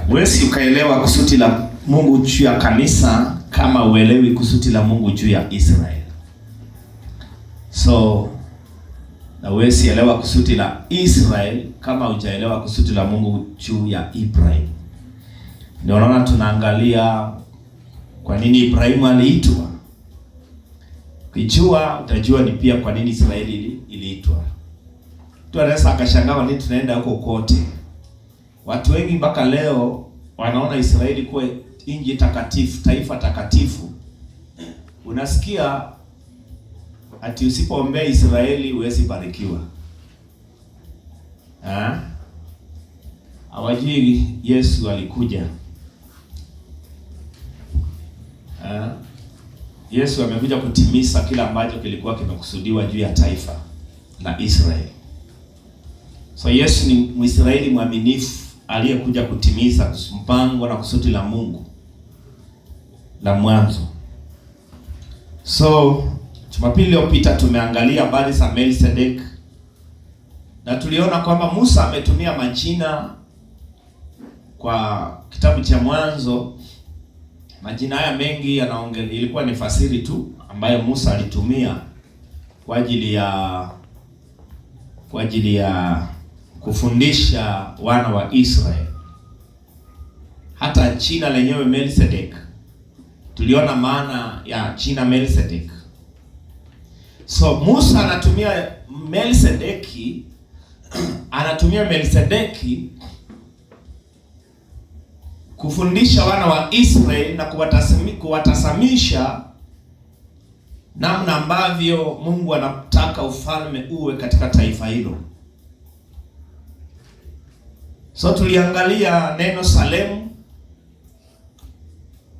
Huwezi ukaelewa kusudi la Mungu juu ya kanisa kama uelewi kusudi la Mungu juu ya Israel. So na huwezi elewa kusudi la Israel kama hujaelewa kusudi la Mungu juu ya Ibrahim. Ndio naona tunaangalia kwa nini Ibrahimu aliitwa. Ukijua utajua ni pia kwa nini Israeli iliitwa. Mtu anaweza akashangaa kwa nini tunaenda huko kote. Watu wengi mpaka leo wanaona Israeli kuwa nchi takatifu, taifa takatifu. Unasikia ati usipoombea Israeli huwezi barikiwa. Ha? Hawajui Yesu alikuja. Ha? Yesu amekuja kutimiza kila ambacho kilikuwa kimekusudiwa juu ya taifa la Israeli. So Yesu ni Mwisraeli mwaminifu aliyekuja kutimiza mpango na kusudi la Mungu la mwanzo. So Jumapili iliyopita tumeangalia habari za Melchizedek na tuliona kwamba Musa ametumia majina kwa kitabu cha Mwanzo. Majina haya mengi yanaongelea, ilikuwa ni fasiri tu ambayo Musa alitumia kwa ajili ya kufundisha wana wa Israeli. Hata jina lenyewe Melchizedek, tuliona maana ya jina Melchizedek. So Musa anatumia Melchizedeki kufundisha wana wa Israeli na kuwatasamisha namna ambavyo Mungu anataka ufalme uwe katika taifa hilo. So tuliangalia neno Salemu,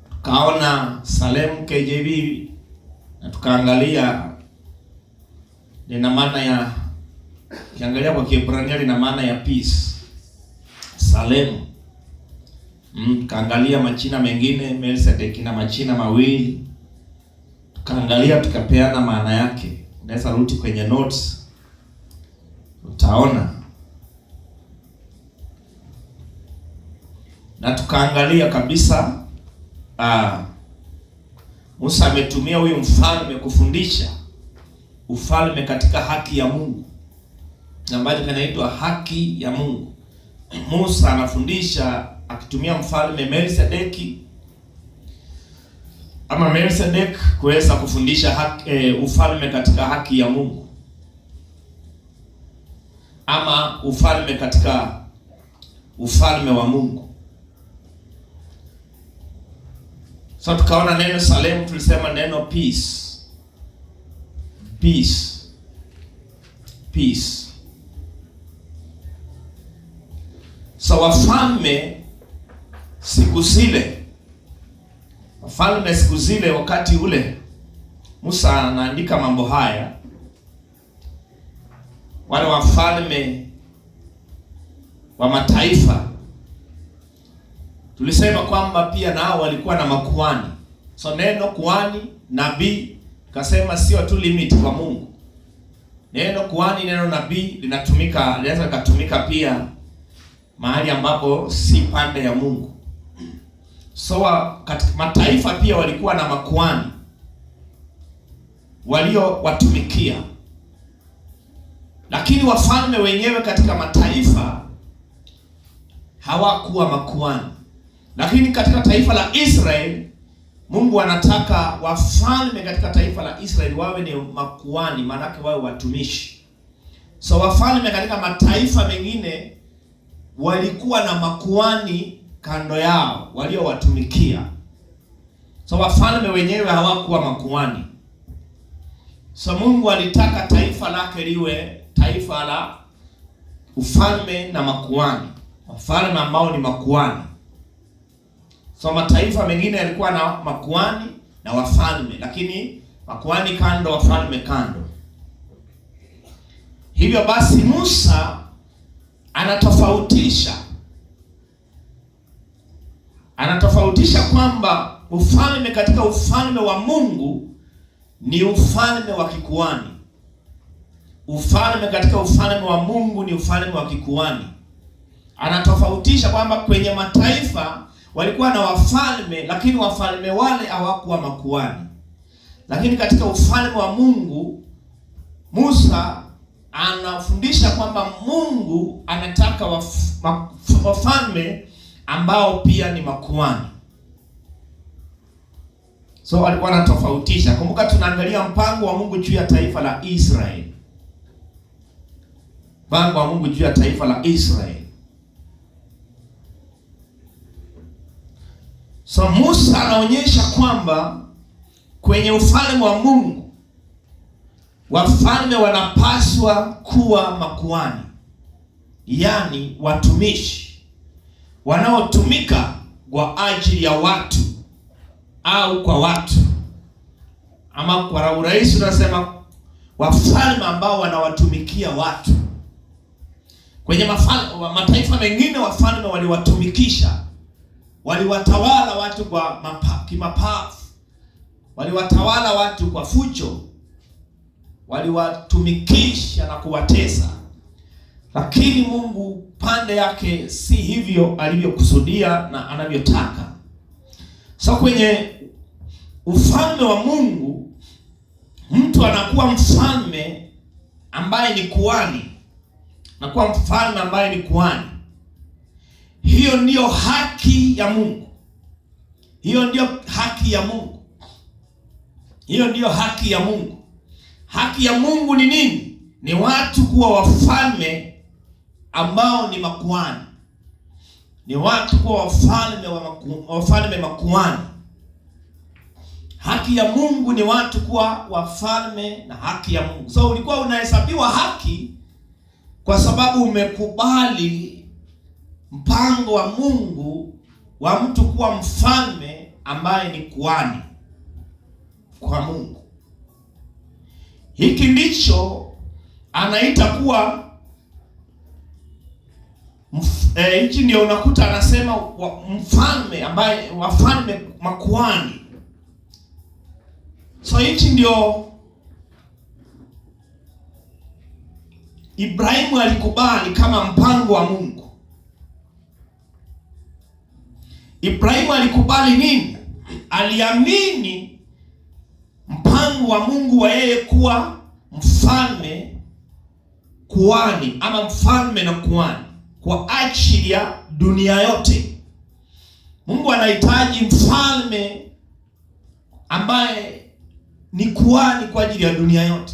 tukaona Salemu KJV na tukaangalia lina maana ya, ukiangalia kwa Kiebrania lina maana ya peace. Salemu. Tukaangalia majina mengine Melchizedek na majina mawili, tukaangalia tukapeana maana yake. Unaweza rudi kwenye notes utaona, na tukaangalia kabisa Musa ametumia huyu mfalme kufundisha ufalme katika haki ya Mungu ambacho kinaitwa haki ya Mungu. Musa anafundisha akitumia mfalme Melchizedeki ama Melchizedek kuweza kufundisha haki, ufalme katika haki ya Mungu ama ufalme katika ufalme wa Mungu. So tukaona neno Salem, tulisema neno peace. Peace. Peace. So wafalme siku zile, wakati ule Musa anaandika mambo haya, wale wafalme wa mataifa tulisema kwamba pia nao walikuwa na makuhani. So neno kuhani, nabii, kasema sio tu limit kwa Mungu. Neno kuhani, neno nabii linatumika, linaweza likatumika pia mahali ambapo si pande ya Mungu. So katika mataifa pia walikuwa na makuhani waliowatumikia, lakini wafalme wenyewe katika mataifa hawakuwa makuhani. Lakini katika taifa la Israeli Mungu anataka wafalme katika taifa la Israeli wawe ni makuhani, maanake wawe watumishi. So wafalme katika mataifa mengine walikuwa na makuhani kando yao waliowatumikia. So wafalme wenyewe hawakuwa makuhani. So Mungu alitaka taifa lake liwe taifa la ufalme na makuhani, wafalme ambao ni makuhani. So mataifa mengine yalikuwa na makuhani na wafalme, lakini makuhani kando, wafalme kando. Hivyo basi Musa anatofautisha kwamba ufalme katika ufalme wa Mungu ni ufalme wa kikuhani. Ufalme katika ufalme wa Mungu ni ufalme wa kikuhani. Anatofautisha kwamba kwenye mataifa walikuwa na wafalme, lakini wafalme wale hawakuwa makuhani. Lakini katika ufalme wa Mungu, Musa anafundisha kwamba Mungu anataka wafalme ambao pia ni makuhani. So alikuwa anatofautisha. Kumbuka tunaangalia mpango wa Mungu juu ya taifa la Israeli. Mpango wa Mungu juu ya taifa la Israeli. So Musa anaonyesha kwamba kwenye ufalme wa Mungu wafalme wanapaswa kuwa makuhani, yaani watumishi wanaotumika kwa ajili ya watu au kwa watu, ama kwa urahisi unasema wafalme ambao wanawatumikia watu. Kwenye mataifa mengine wafalme waliwatumikisha, waliwatawala watu kwa kimapafu, waliwatawala watu kwa fujo, waliwatumikisha na kuwatesa. Lakini Mungu pande yake si hivyo alivyokusudia na anavyotaka. So kwenye ufalme wa Mungu mtu anakuwa mfalme ambaye ni kuhani, anakuwa mfalme ambaye ni kuhani. Hiyo ndiyo haki ya Mungu. Hiyo ndiyo haki ya Mungu. Hiyo ndiyo haki ya Mungu. Haki ya Mungu ni nini? Ni watu kuwa wafalme ambao ni makuhani. Ni watu kuwa wafalme wa wafalme makuhani. Haki ya Mungu ni watu kuwa wafalme na haki ya Mungu. So ulikuwa unahesabiwa haki kwa sababu umekubali mpango wa Mungu wa mtu kuwa mfalme ambaye ni kuhani kwa Mungu. Hiki ndicho anaita kuwa hichi ndio unakuta anasema mfalme ambaye wafalme makuhani. So hichi ndio Ibrahimu alikubali kama mpango wa Mungu. Ibrahimu alikubali nini? Aliamini mpango wa Mungu wa yeye kuwa mfalme kuhani, ama mfalme na kuhani kwa ajili ya dunia yote. Mungu anahitaji mfalme ambaye ni kuhani kwa ajili ya dunia yote.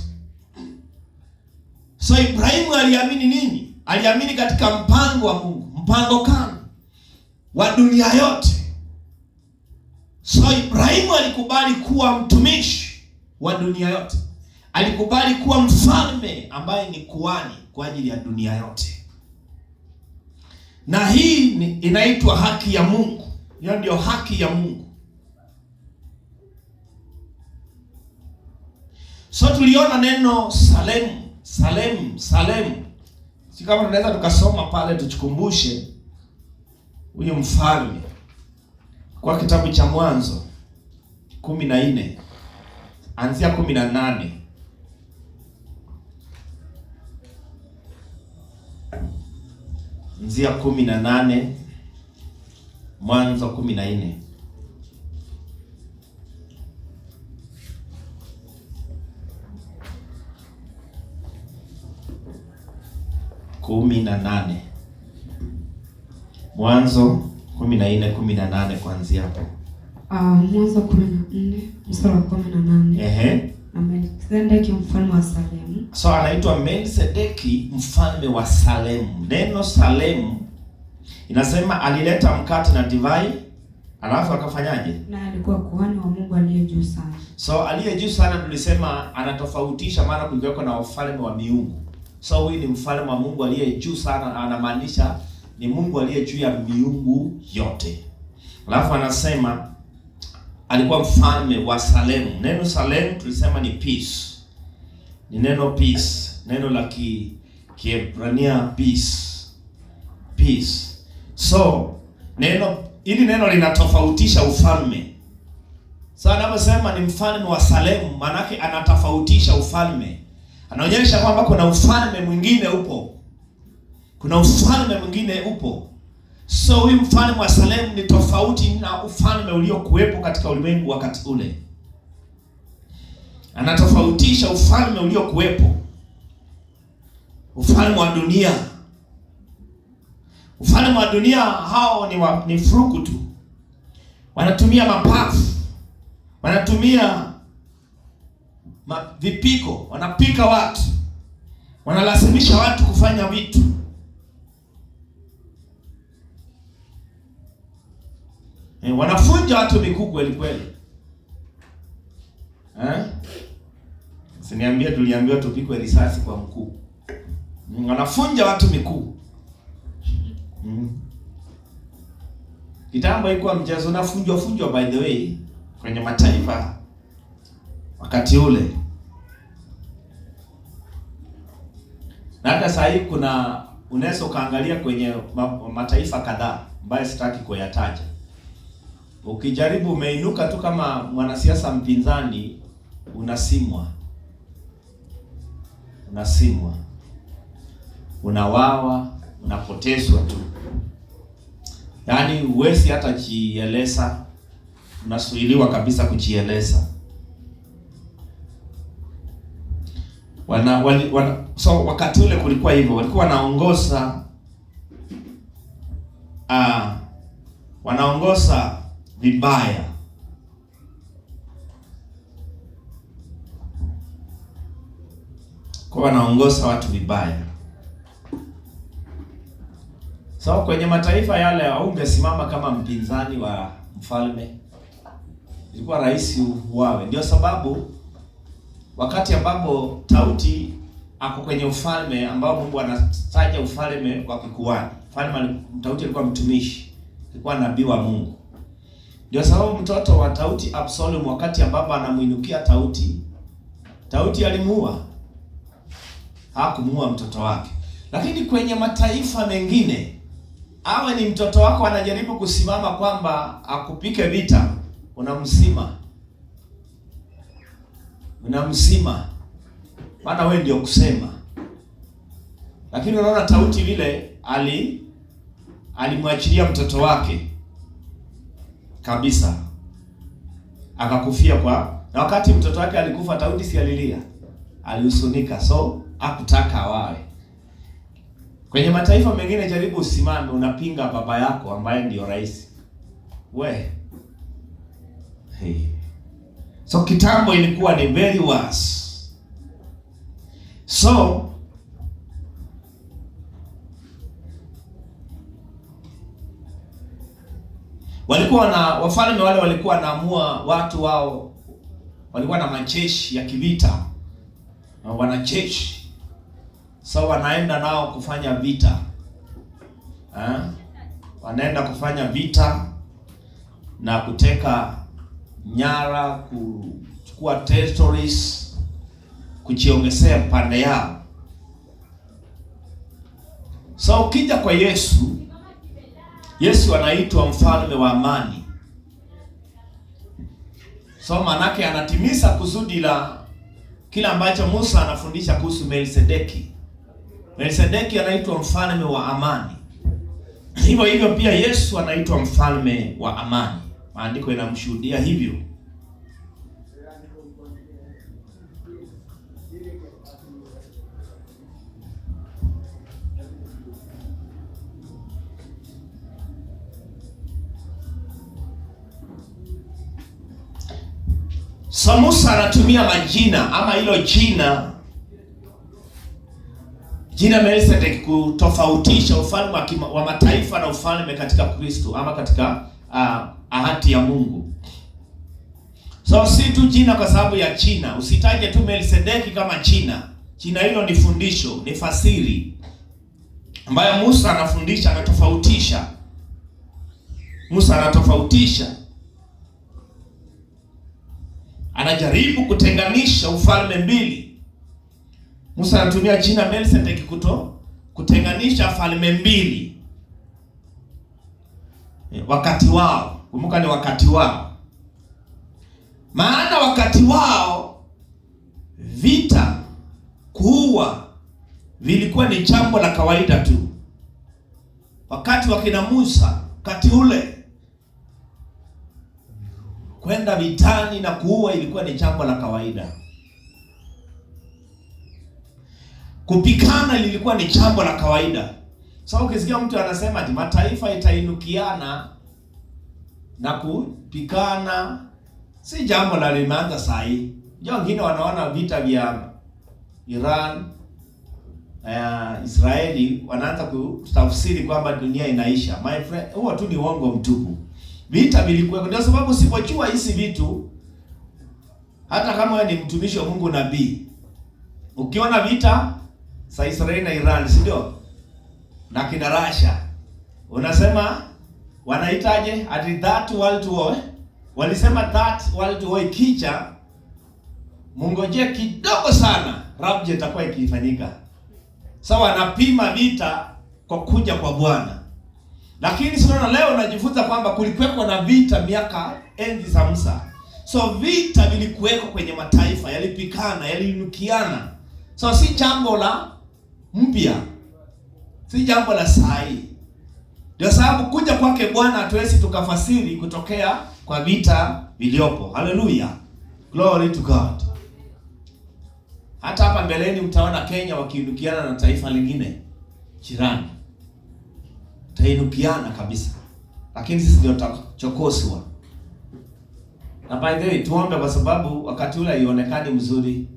So Ibrahimu aliamini nini? Aliamini katika mpango wa Mungu, mpango kama wa dunia yote. So Ibrahimu alikubali kuwa mtumishi wa dunia yote. Alikubali kuwa mfalme ambaye ni kuhani kwa ajili ya dunia yote. Na hii inaitwa haki ya Mungu. Hiyo ndio haki ya Mungu. So tuliona neno Salemu, Salemu, Salemu. Si kama tunaweza tukasoma pale tuchikumbushe huyu mfalme kwa kitabu cha Mwanzo 14 anzia 18. Anzia 18, Mwanzo 14. 18. Mwanzo 14:18 kuanzia hapo. Mwanzo 14 mstari wa 18. Ehe. Na Melkizedeki mfalme wa Salemu. So anaitwa Melkizedeki mfalme wa Salemu. Neno Salemu inasema alileta mkate na divai, alafu akafanyaje? Na alikuwa kuhani wa Mungu aliye juu sana. So aliye juu sana tulisema anatofautisha, maana kulikuwa na wafalme wa miungu. So huyu ni mfalme wa Mungu aliye juu sana, anamaanisha ni Mungu aliye juu ya miungu yote. Alafu anasema alikuwa mfalme wa Salemu. Neno Salemu tulisema ni peace. Ni neno peace, neno la Kiebrania peace. Peace. So neno hili neno linatofautisha ufalme. So anaposema ni mfalme wa Salemu, maana yake anatofautisha ufalme. Anaonyesha kwamba kuna ufalme mwingine upo. Kuna ufalme mwingine upo. So huyu mfalme wa Salemu ni tofauti na ufalme uliokuwepo katika ulimwengu wakati ule. Anatofautisha ufalme uliokuwepo, ufalme wa dunia. Ufalme wa dunia hao ni furuku tu, wanatumia mapafu, wanatumia vipiko, wanapika watu, wanalazimisha watu kufanya vitu. Wanafunja watu miguu kweli kweli. Siniambia tuliambiwa tupikwe risasi kwa mkuu. Wanafunja watu miguu. Kitambo ilikuwa mchezo, unafunjwa funjwa by the way kwenye mataifa wakati ule. Na hata saa hii kuna, unaweza ukaangalia kwenye mataifa kadhaa ambayo sitaki kuyataja. Ukijaribu umeinuka tu kama mwanasiasa mpinzani, unasimwa. Unasimwa. Unawawa, unapotezwa tu. Yaani huwezi hata jieleza, unasuiliwa kabisa kujieleza. So wakati ule kulikuwa hivyo, walikuwa wanaongoza vibaya. Kwa wanaongoza watu vibaya. So kwenye mataifa yale haungesimama kama mpinzani wa mfalme, ilikuwa rahisi uwawe. Ndio sababu wakati ambapo Tauti ako kwenye ufalme ambao Mungu anataja ufalme wa kikuhani, Tauti alikuwa mtumishi, alikuwa nabii wa Mungu. Ndio sababu mtoto wa Tauti Absalom, wakati ambapo anamuinukia Tauti, Tauti alimuua. Hakumuua mtoto wake. Lakini kwenye mataifa mengine, awe ni mtoto wako anajaribu kusimama kwamba akupike vita, unamsima. Unamsima. Maana wewe ndio kusema. Lakini unaona Tauti vile alimwachilia mtoto wake kabisa, akakufia kwa, na wakati mtoto wake alikufa Tauti si alilia, alihusunika, so hakutaka awawe. Kwenye mataifa mengine jaribu usimame unapinga baba yako ambaye ndio rais. We. Hey. So kitambo ilikuwa ni very worse. So walikuwa na wafalme wale walikuwa wanaamua watu wao, walikuwa na majeshi ya kivita, na wanajeshi. So wanaenda nao kufanya vita. Wanaenda kufanya vita na kuteka nyara, kuchukua territories, kujiongezea pande yao. So ukija kwa Yesu, Yesu anaitwa mfalme wa amani. So manake anatimiza kusudi la kila ambacho Musa anafundisha kuhusu Melkisedeki. Melkisedeki anaitwa mfalme wa amani. Hivyo hivyo pia Yesu anaitwa mfalme wa amani. Maandiko yanamshuhudia hivyo. So Musa anatumia majina ama hilo jina Melkisedeki kutofautisha ufalme wa mataifa na ufalme katika Kristo ama katika ahadi ya Mungu. So si tu jina kwa sababu ya jina, usitaje tu Melkisedeki kama jina. Jina hilo ni fundisho, ni fasiri ambayo Musa anafundisha, anatofautisha. Musa anatofautisha. Anajaribu kutenganisha ufalme mbili. Musa anatumia jina Melkisedeki kutenganisha falme mbili. Wakati wao, kumbuka ni wakati wao. Maana wakati wao vita, kuua vilikuwa ni jambo la kawaida tu. Wakati wa kina Musa, wakati ule kwenda vitani na kuua ilikuwa ni jambo la kawaida. Kupikana lilikuwa ni jambo la kawaida. Sasa ukisikia mtu anasema ati mataifa itainukiana na kupikana, si jambo la limeanza saa hii. Unajua wengine wanaona vita vya Iran na Israeli wanaanza kutafsiri kwamba dunia inaisha. My friend, huo tu ni uongo mtupu. Vita vilikuwa, ndio sababu usipojua hizi vitu, hata kama wewe ni mtumishi wa Mungu, nabii, ukiona vita za Israeli na Iran, si ndio? Na kina Russia, unasema wanaitaje? Ati that world war. Walisema that world war ikija, mungojee kidogo sana, rapture itakuwa ikifanyika. Sasa wanapima vita kwa kuja kwa Bwana. Lakini sio leo najifunza kwamba kulikuweko na vita miaka enzi za Musa. So vita vilikuweko kwenye mataifa, yalipikana, yaliinukiana. So si jambo la mpya, si jambo la saa hii. Ndio sababu kuja kwake Bwana hatuwezi tukafasiri kutokea kwa vita viliopo. Haleluya, glory to God. Hata hapa mbeleni mtaona Kenya wakiinukiana na taifa lingine jirani, tainukiana kabisa, lakini sisi ndio tutachokoswa. Na by the way, tuombe kwa sababu wakati ule haionekani mzuri,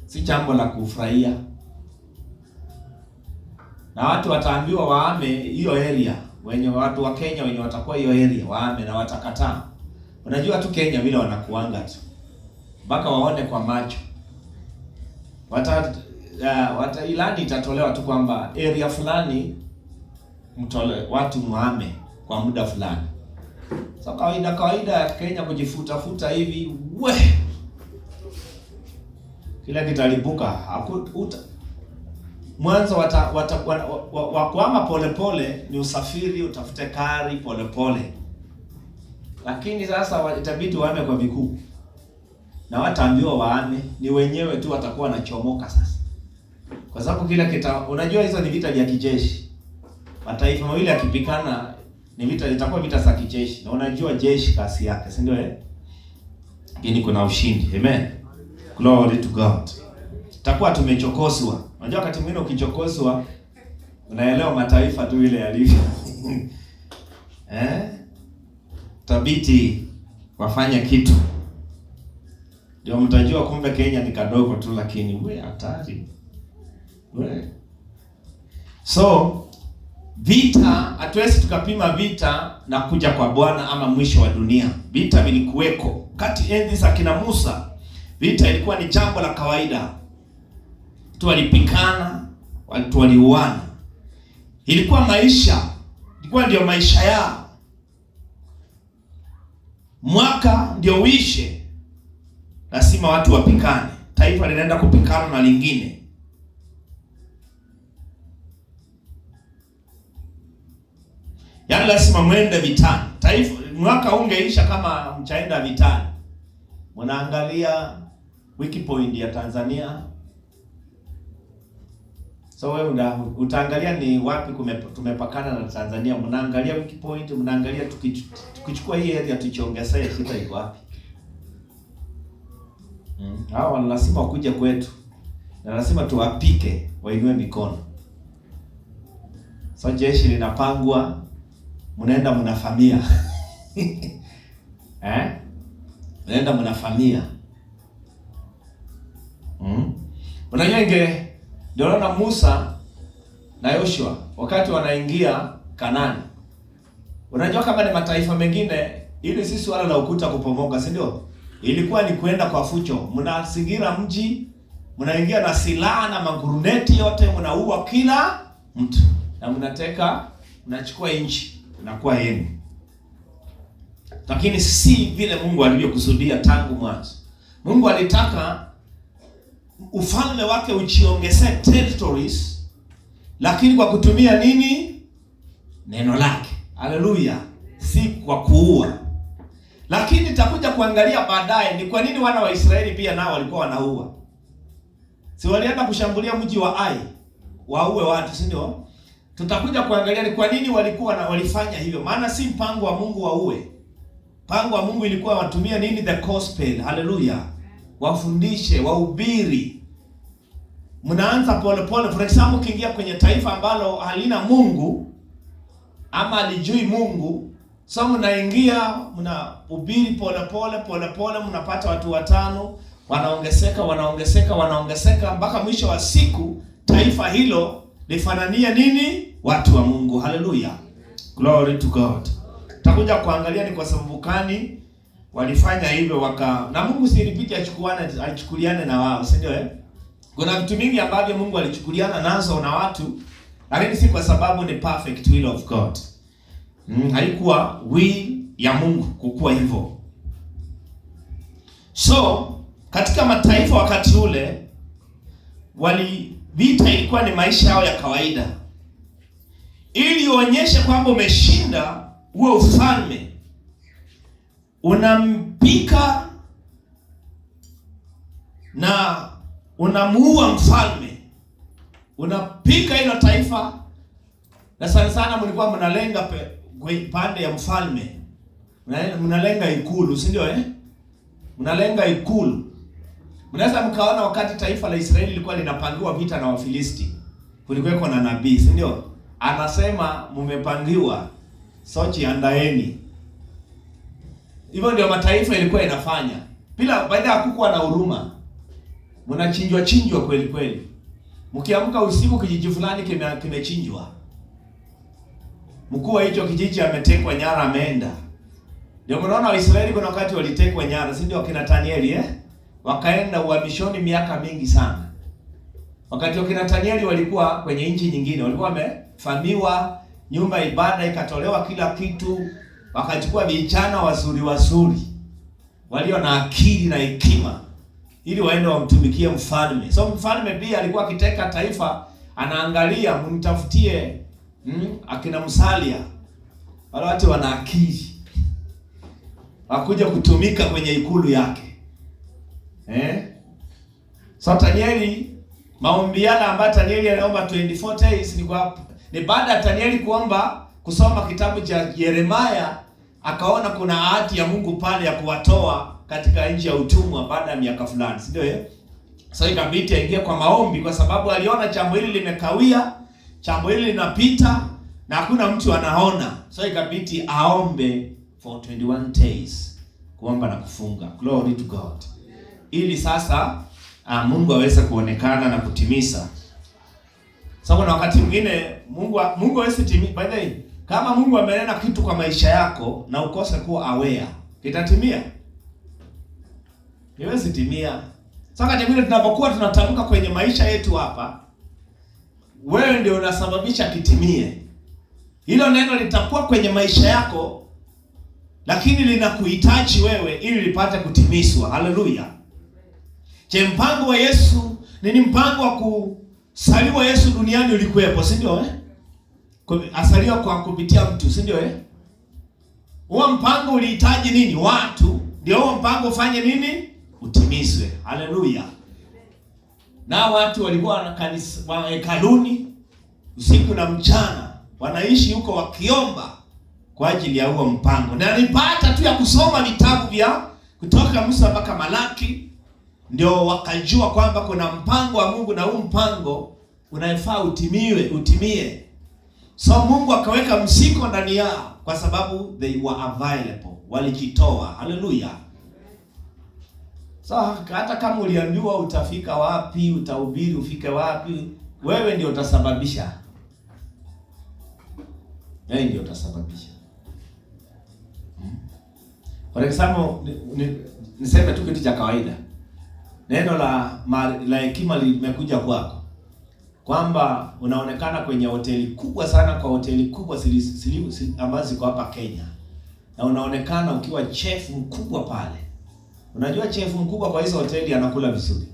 si jambo la kufurahia, na watu wataambiwa waame hiyo area, wenye watu wa Kenya wenye watakuwa hiyo area waame, na watakataa. Unajua tu Kenya vile wanakuanga tu mpaka waone kwa macho wata ilani itatolewa tu kwamba area fulani mtole watu muame kwa muda fulani. So kawaida kawaida ya Kenya kujifutafuta hivi, we kila kitalipuka. Mwanzo wakuama polepole ni usafiri, utafute kari polepole, lakini sasa itabidi waame kwa vikuu na wataambiwa waame, ni wenyewe tu watakuwa wanachomoka sasa, kwa sababu kila kita, unajua hizo ni vita vya kijeshi. Mataifa mawili yakipikana ni vita, itakuwa vita za kijeshi, na unajua jeshi kasi yake, si ndio eh? Lakini kuna ushindi. Amen, glory to God. Tutakuwa tumechokozwa. Unajua wakati mwingine ukichokozwa unaelewa mataifa tu ile yalivyo. Eh, tabiti wafanye kitu ndio mtajua kumbe Kenya ni kadogo tu, lakini we hatari we. So vita, hatuwezi tukapima vita na kuja kwa Bwana ama mwisho wa dunia. Vita vilikuweko kati enzi za kina Musa. Vita ilikuwa ni jambo la kawaida tu, walipikana, watu waliuana, ilikuwa maisha, ilikuwa ndio maisha yao. Mwaka ndio uishe, lazima watu wapikane. Taifa linaenda kupikana na lingine. Yaani lazima mwende vitani. Taifa mwaka ungeisha kama mchaenda vitani. Mnaangalia wiki point ya Tanzania. So wewe utaangalia ni wapi tumepakana na Tanzania. Mnaangalia wiki point, mnaangalia tukichukua hii area tuchiongezee shida iko wapi? Hawa lazima wakuja kwetu na lazima tuwapike wainue mikono. So jeshi linapangwa, mnaenda mnafamia. Eh? Mnaenda mnafamia. Unajua inge ndio naona Musa na Yoshua wakati wanaingia Kanani. Unajua kama ni mataifa mengine, ili si swala la ukuta kupomoka, si ndio? Ilikuwa ni kwenda kwa fucho. Mnazingira mji, mnaingia na silaha na maguruneti yote, mnaua kila mtu na mnateka, mnachukua nchi, inakuwa yenu. Lakini si vile Mungu alivyokusudia tangu mwanzo. Mungu alitaka ufalme wake ujiongezee territories, lakini kwa kutumia nini? Neno lake. Haleluya! Si kwa kuua. Lakini takuja kuangalia baadaye ni kwa nini wana wa Israeli pia nao walikuwa wanaua. Si walienda kushambulia mji wa Ai, waue watu, si ndio? Tutakuja kuangalia ni kwa nini walikuwa na walifanya hivyo, maana si mpango wa Mungu waue. Mpango wa Mungu ilikuwa watumie nini? The gospel. Haleluya, wafundishe, wahubiri. Mnaanza pole pole. For example, ukiingia kwenye taifa ambalo halina Mungu ama halijui Mungu, so mnaingia mnahubiri pole pole pole pole, mnapata watu watano, wanaongezeka wanaongezeka wanaongezeka mpaka mwisho wa siku taifa hilo lifananie nini? Watu wa Mungu. Haleluya, glory to God. Takuja kuangalia ni kwa sababu gani walifanya hivyo waka na Mungu si ilibidi achukuane alichukuliane na wao, si ndio eh? Kuna vitu mingi ambavyo Mungu alichukuliana nazo na watu, lakini si kwa sababu ni perfect will of God. Haikuwa will ya Mungu kukua hivyo. So katika mataifa wakati ule wali vita ilikuwa ni maisha yao ya kawaida, ili uonyeshe kwamba umeshinda huo ufalme, unampika na unamuua mfalme, unapika hilo taifa, na sana sana mlikuwa mnalenga pande ya mfalme, mnalenga ikulu, si ndio eh? Mnalenga ikulu. Mnaweza mkaona wakati taifa la Israeli lilikuwa linapangiwa vita na Wafilisti, kulikuweko na nabii, si ndio? Anasema mmepangiwa, so jiandaeni. Hivyo ndio mataifa ilikuwa inafanya. Bila baada ya kukuwa na huruma, mnachinjwa chinjwa kweli kweli. Mkiamka usiku kijiji fulani kimechinjwa. Mkuu wa hicho kijiji ametekwa nyara, ameenda. Ndio mnaona Waisraeli kuna wakati walitekwa nyara, si ndio wakina Danieli eh? Wakaenda uhamishoni miaka mingi sana. Wakati wakina Danieli walikuwa kwenye nchi nyingine, walikuwa wamefamiwa, nyumba ibada ikatolewa kila kitu, wakachukua vijana wazuri wazuri walio na akili na hekima ili waende wamtumikie mfalme. So mfalme pia alikuwa akiteka taifa, anaangalia mnitafutie akina Musalia, wale watu wana akili wakuja kutumika kwenye ikulu yake eh? So Danieli, maombi yale ambayo Danieli aliomba 24 days ni kwa ni baada ya Danieli kuomba kusoma kitabu cha Yeremaya, akaona kuna ahadi ya Mungu pale ya kuwatoa katika nchi ya utumwa baada ya miaka fulani, si ndio eh? So ikabidi aingie kwa maombi, kwa sababu aliona jambo hili limekawia, jambo hili linapita na hakuna mtu anaona. So ikabidi aombe for 21 days, kuomba na kufunga. Glory to God, ili sasa Mungu aweze kuonekana na kutimiza. Sasa kuna wakati mwingine Mungu hawezi timia. By the way, kama Mungu amenena kitu kwa maisha yako na ukose kuwa aware, kitatimia? Haiwezi timia. Sasa wakati mwingine tunapokuwa tunatamka kwenye maisha yetu hapa, wewe ndio unasababisha kitimie. Hilo neno litakuwa kwenye maisha yako, lakini linakuhitaji wewe ili lipate kutimizwa. Haleluya! Je, mpango wa Yesu nini? Mpango wa kusaliwa Yesu duniani ulikuwepo, si ndio eh? Asaliwa kwa kupitia mtu, si ndio eh? Huo mpango ulihitaji nini? Watu. Ndio huo mpango ufanye nini? Utimizwe. Haleluya! Na watu walikuwa kanisa wa hekaluni usiku na mchana, wanaishi huko wakiomba kwa ajili ya huo mpango. Na nilipata tu ya kusoma vitabu vya kutoka Musa mpaka Malaki, ndio wakajua kwamba kuna mpango wa Mungu na huu mpango unafaa utimiwe, utimie. So Mungu akaweka msiko ndani yao kwa sababu they were available, walijitoa. Haleluya. So hata kama uliambiwa utafika wapi, utahubiri ufike wapi, wewe ndio utasababisha. Wewe ndio utasababisha. For example, niseme tu kitu cha kawaida. Neno la hekima limekuja kwako kwamba unaonekana kwenye hoteli kubwa sana, kwa hoteli kubwa ambazo ziko hapa Kenya, na unaonekana ukiwa chef mkubwa pale. Unajua chef mkubwa kwa hizo hoteli anakula vizuri,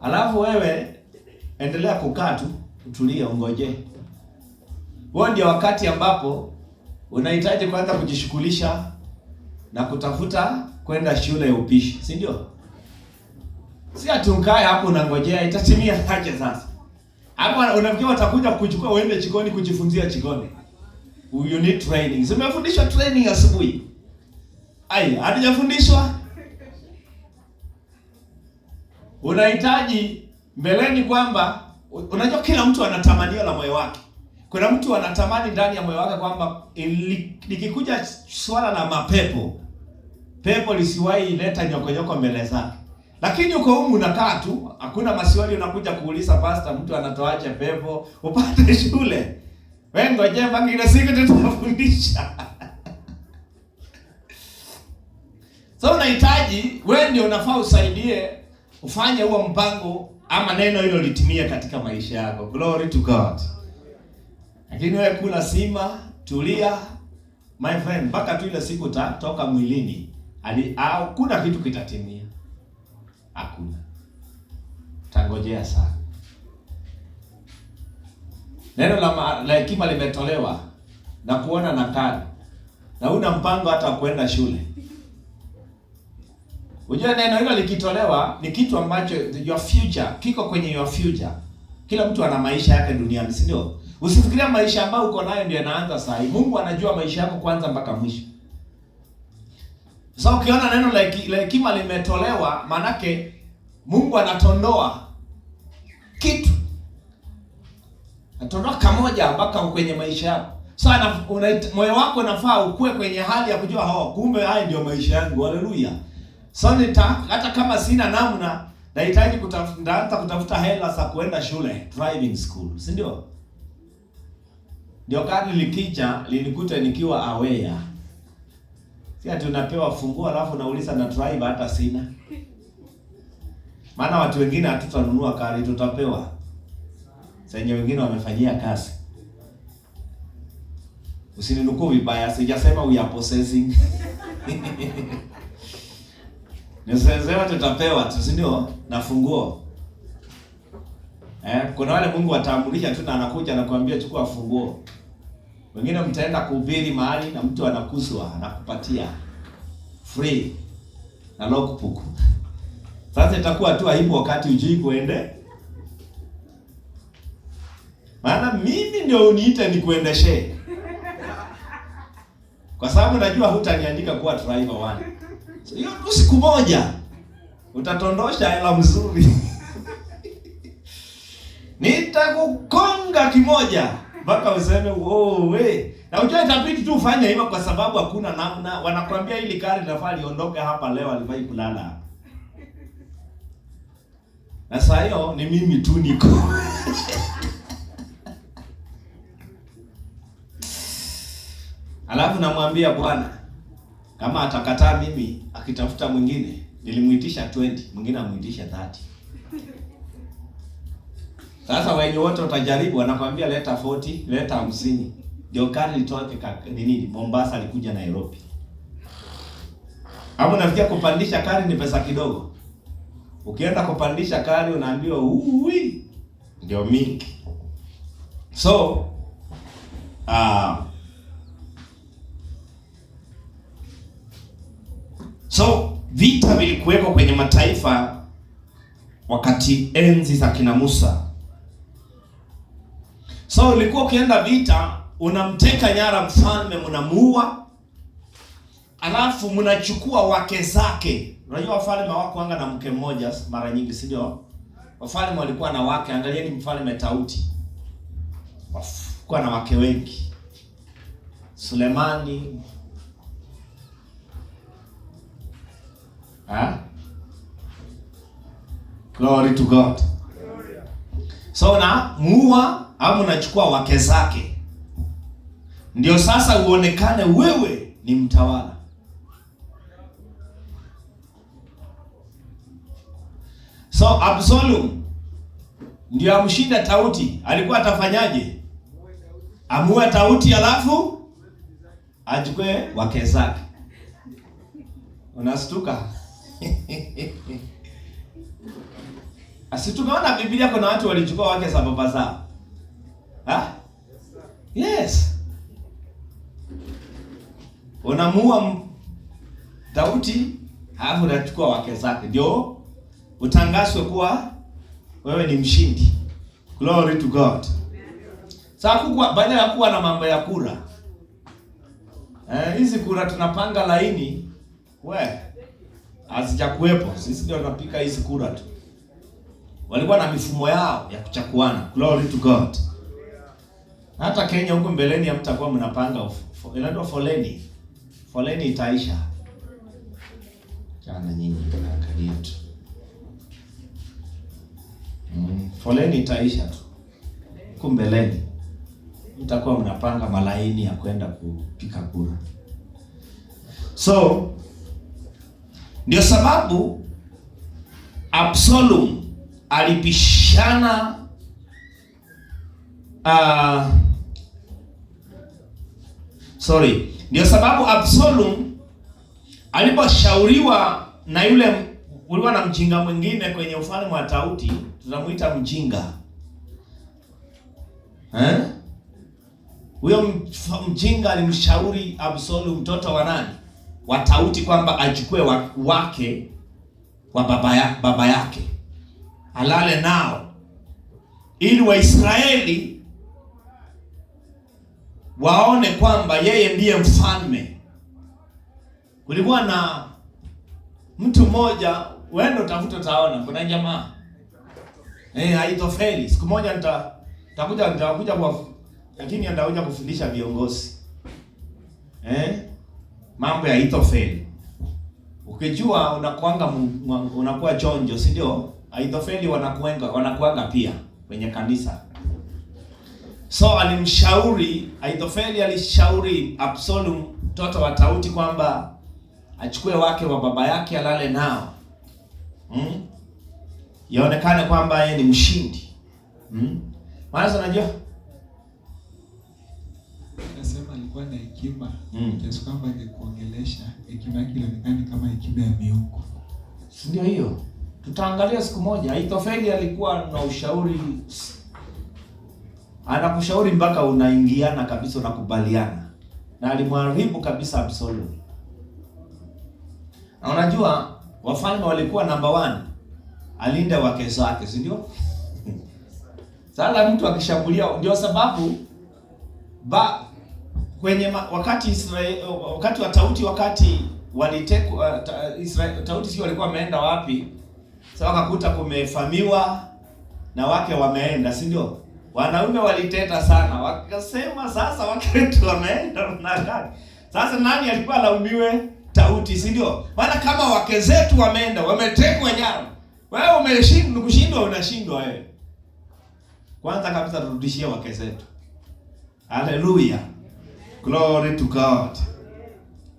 alafu wewe endelea kukaa tu, utulie, ungoje. Huo ndio wakati ambapo unahitaji kwanza kujishughulisha na kutafuta kwenda shule ya upishi, si ndio? Si ati ukae hapo unangojea itatimia aje sasa. Hapo unafikiri watakuja kukuchukua uende jikoni kujifunzia jikoni? You need training. Zimefundishwa training asubuhi. Ai, hatujafundishwa? Unahitaji mbeleni kwamba unajua kila mtu ana tamanio la moyo wake. Kuna mtu anatamani ndani ya moyo wake kwamba likikuja swala la mapepo, pepo lisiwahi leta nyokonyoko mbele zake. Lakini uko humu unakaa tu, hakuna maswali unakuja kuuliza pastor, mtu anatoaje pepo, upate shule. Wewe ngoja mpaka ile siku tutafundisha. So unahitaji wewe ndio unafaa usaidie ufanye huo mpango ama neno hilo litimie katika maisha yako. Glory to God. Lakini wewe kula sima, tulia my friend, mpaka tu ile siku utatoka mwilini. Hakuna kitu kitatimia. Hakuna. Tangojea sana. Neno la hekima limetolewa na kuona nakali. Na una mpango hata kwenda shule. Unajua neno hilo likitolewa ni kitu ambacho your future kiko kwenye your future. Kila mtu ana maisha yake duniani, si ndio? Usifikiria maisha ambayo uko nayo ndio yanaanza saa hii. Mungu anajua maisha yako kwanza mpaka mwisho. Sasa ukiona neno la hekima limetolewa, manake Mungu anatondoa kitu. Anatondoa kamoja mpaka kwenye maisha yako. Sasa moyo wako unafaa ukue kwenye hali ya kujua, oh, kumbe haya ndio maisha yangu. Haleluya. So hata kama sina namna, nahitaji nitaanza kutafuta hela za kuenda shule, driving school, si ndio? Ndio kadi likija linikute nikiwa aware. Si ati unapewa funguo alafu unauliza na driver hata sina. Maana watu wengine hatutanunua gari, tutapewa. Senye wengine wamefanyia kazi. Usininukuu vibaya, sijasema we are possessing. Nisema tutapewa tu, si ndio? Na funguo. Kuna wale Mungu ataamurisha tu na anakuja anakuambia chukua funguo. Wengine mtaenda kuhubiri mahali na mtu anakuswa, anakupatia free na logbook. Sasa itakuwa tu aibu wakati hujui kuende. Maana mimi ndio uniite nikuendeshe. Kwa sababu najua hutaniandika kuwa driver one. So hiyo tu siku moja utatondosha hela mzuri. Nitakukonga kimoja mpaka useme oh we. Na unajua itabidi tu ufanye hivyo kwa sababu hakuna namna. Wanakuambia hili gari linafaa liondoke hapa leo, alifai kulala hapa. Na saa hiyo ni mimi tu niko. Alafu namwambia Bwana, kama atakataa mimi akitafuta mwingine, nilimuitisha 20, mwingine amuitisha 30. Sasa wenye wote utajaribu wanakuambia leta 40, leta 50. Ndio gari litoke nini Mombasa likuja Nairobi. Hapo nafikia kupandisha gari ni pesa kidogo. Ukienda kupandisha gari unaambiwa uui ndio mingi. So so vita vilikuweko kwenye mataifa wakati enzi za kina Musa. So ulikuwa ukienda vita, unamteka nyara mfalme, mnamuua, alafu mnachukua wake zake. Unajua wafalme hawakuanga na mke mmoja mara nyingi, si ndio? Wafalme walikuwa na wake. Angalieni mfalme Tauti, walikuwa na wake wengi. Sulemani, ha? Glory to God. So na muua au unachukua wake zake, ndio sasa uonekane wewe ni mtawala. So Absalom ndio amshinda Tauti. Alikuwa atafanyaje? Amue Tauti alafu achukue wake zake. Unastuka. Asi tumeona Biblia kuna watu walichukua wake za baba zao. Ha? Yes. Unamuua Daudi halafu unachukua wake zake ndio utangazwe kuwa wewe ni mshindi. Glory to God. Sasa kukua, baada ya kuwa na mambo ya kura, hizi kura tunapanga laini, we hazijakuwepo. Sisi ndio tunapika hizi kura tu. Walikuwa na mifumo yao ya kuchakuana. Glory to God. Hata Kenya huko mbeleni hamtakuwa mnapanga, inaitwa foleni. Foleni itaisha. Chana nyinyi mnaangalia tu. Foleni itaisha tu. Huko mbeleni mtakuwa mnapanga malaini ya kwenda kupika kura. So ndio sababu Absalom alipishana ndio sababu Absalom aliposhauriwa na yule, kulikuwa na mjinga mwingine kwenye ufalme wa Tauti, tunamuita mjinga. Huyo mjinga alimshauri Absalom, mtoto wa nani? Wa Tauti, kwamba achukue wake wa baba yake alale nao ili Waisraeli waone kwamba yeye ndiye mfalme. Kulikuwa na mtu mmoja, wewe ndio utafuta utaona, kuna jamaa Ahithofeli. Siku moja nitakuja kwa, lakini nitakuja kufundisha viongozi mambo ya Ahithofeli. Ukijua unakuanga unakuwa chonjo, si ndio? Ahithofeli wanakuanga pia kwenye kanisa. So alimshauri Ahithofeli, alishauri Absalom mtoto wa Tauti kwamba achukue wake wa baba yake alale nao. Yaonekane kwamba yeye ni mshindi. Maana unajua Nasema alikuwa na hekima kiasi kwamba angekuongelesha hekima yake ilionekana kama hekima ya miungu. Si ndio hiyo? Tutaangalia siku moja. Ahithofeli alikuwa na ushauri, anakushauri mpaka unaingiana kabisa, unakubaliana. Na alimharibu kabisa Absalom. Na unajua wafalme walikuwa number 1 alinde wake zake, si ndio? Sasa mtu akishambulia, ndio sababu kwenye wakati Israel, wakati wa Tauti, wakati walitekwa Israel, Tauti sio walikuwa wameenda wapi? Sasa wakakuta kumefamiwa na wake wameenda, si ndio? Wanaume waliteta sana, wakasema sasa wake wetu wameenda na gani? Sasa nani alikuwa alaumiwe? Tauti, si ndio? Maana kama wake zetu wameenda, wametekwa nyara. Wewe umeshindwa, kushindwa unashindwa wewe. Kwanza kabisa turudishie wake zetu. Hallelujah. Glory to God.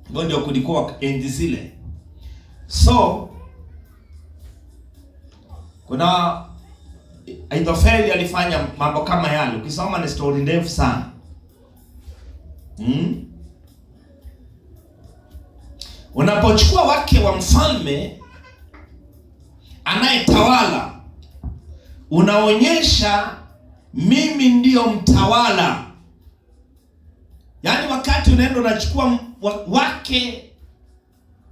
Hivyo ndio kulikuwa enzi zile. So kuna Ahithofeli alifanya mambo kama yale. Ukisoma ni story ndefu sana. Unapochukua wake wa mfalme anayetawala, unaonyesha mimi ndio mtawala. Yaani wakati unaenda unachukua wake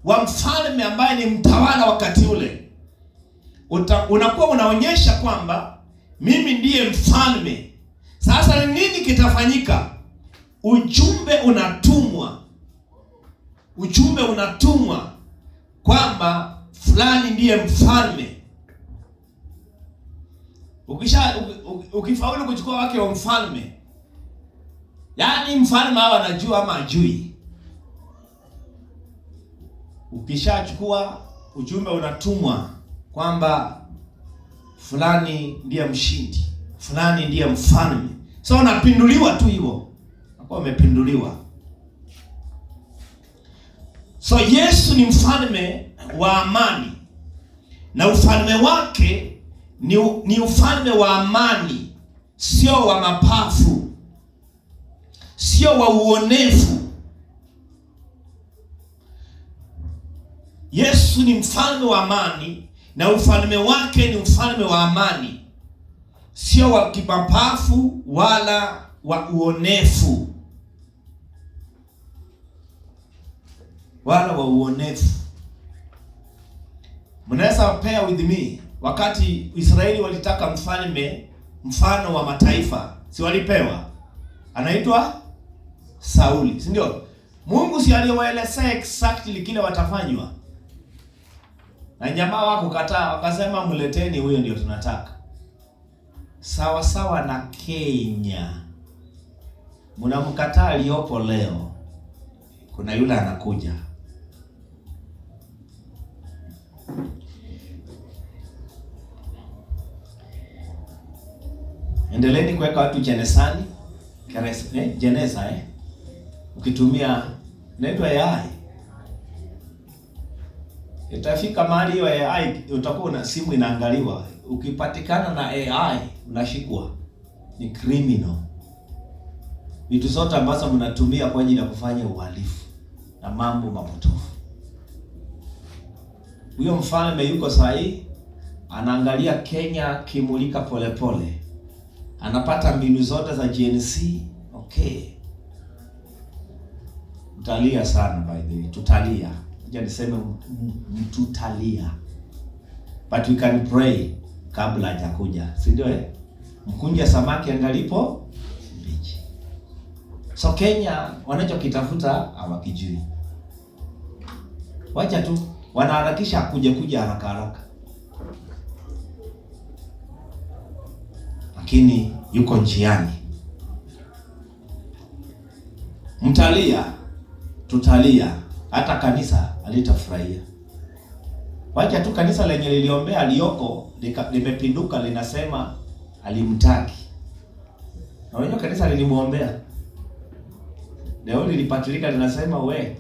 wa mfalme ambaye ni mtawala wakati ule, unakuwa unaonyesha kwamba mimi ndiye mfalme. Sasa ni nini kitafanyika? Ujumbe unatumwa. Ujumbe unatumwa kwamba fulani ndiye mfalme. Ukifaulu kuchukua wake wa mfalme, yaani mfalme hawa anajua ama ajui. Ukishachukua ujumbe unatumwa kwamba fulani ndiye mshindi, fulani ndiye mfalme. So unapinduliwa tu hivyo. Unakuwa umepinduliwa. So Yesu ni mfalme wa amani, na ufalme wake ni ufalme wa amani, sio wa mapafu, sio wa uonevu. Yesu ni mfalme wa amani, na ufalme wake ni ufalme wa amani, sio wa kimapafu wala wa uonefu, wala wa uonefu. Mnaweza pair with me, wakati Israeli walitaka mfalme Mfano wa mataifa, si walipewa? Anaitwa Sauli, si ndio? Mungu si aliwaelezea exactly kile watafanywa, na jamaa wakukataa, wakasema mleteni huyo, ndio tunataka. Sawa sawa na Kenya, mnamkataa aliyopo leo, kuna yule anakuja. Endeleeni kuweka watu jenesani, jeneza ukitumia inaitwa AI. Itafika mahali hiyo AI utakuwa na simu inaangaliwa, ukipatikana na AI unashikwa, ni criminal. Vitu zote ambazo mnatumia kwa ajili ya kufanya uhalifu na mambo mapotofu. Huyo mfalme yuko sahi, anaangalia Kenya kimulika polepole, anapata mbinu zote za GNC. Okay, mtalia sana, by the way, tutalia. Ngoja niseme mtutalia, but we can pray kabla hajakuja, si ndio? Mkunja samaki angalipo mbichi. So Kenya wanachokitafuta hawakijui, wacha tu wanaharakisha kuja haraka haraka, lakini yuko njiani. Mtalia, tutalia, hata kanisa halitafurahia. Wacha tu kanisa lenye liliombea aliyoko limepinduka, linasema alimtaki. Na wenyewe kanisa lilimuombea, leo lilipatilika, linasema we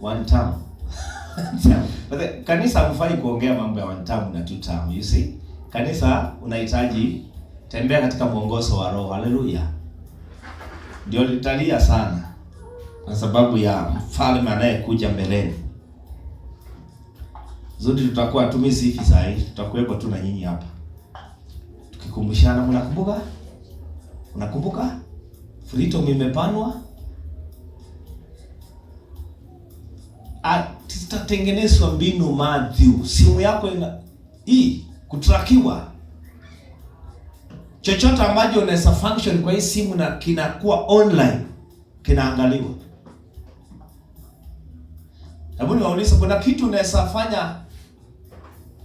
one term. But kanisa hamfai kuongea mambo ya one term na two term, you see? Kanisa unahitaji tembea katika mwongozo wa Roho. Haleluya. Ndio litalia sana kwa sababu ya mfalme anayekuja mbeleni. Zudi tutakuwa tu mimi sifi saa hii, tutakuwepo tu na nyinyi hapa. Tukikumbushana, mnakumbuka? Unakumbuka? Freedom imepanwa. Zitatengenezwa mbinu Matthew. Simu yako ina hii kutrakiwa. Chochote ambacho unaweza function kwa hii simu na kinakuwa online kinaangaliwa. Hebu niwaulize, kuna kitu unaweza fanya?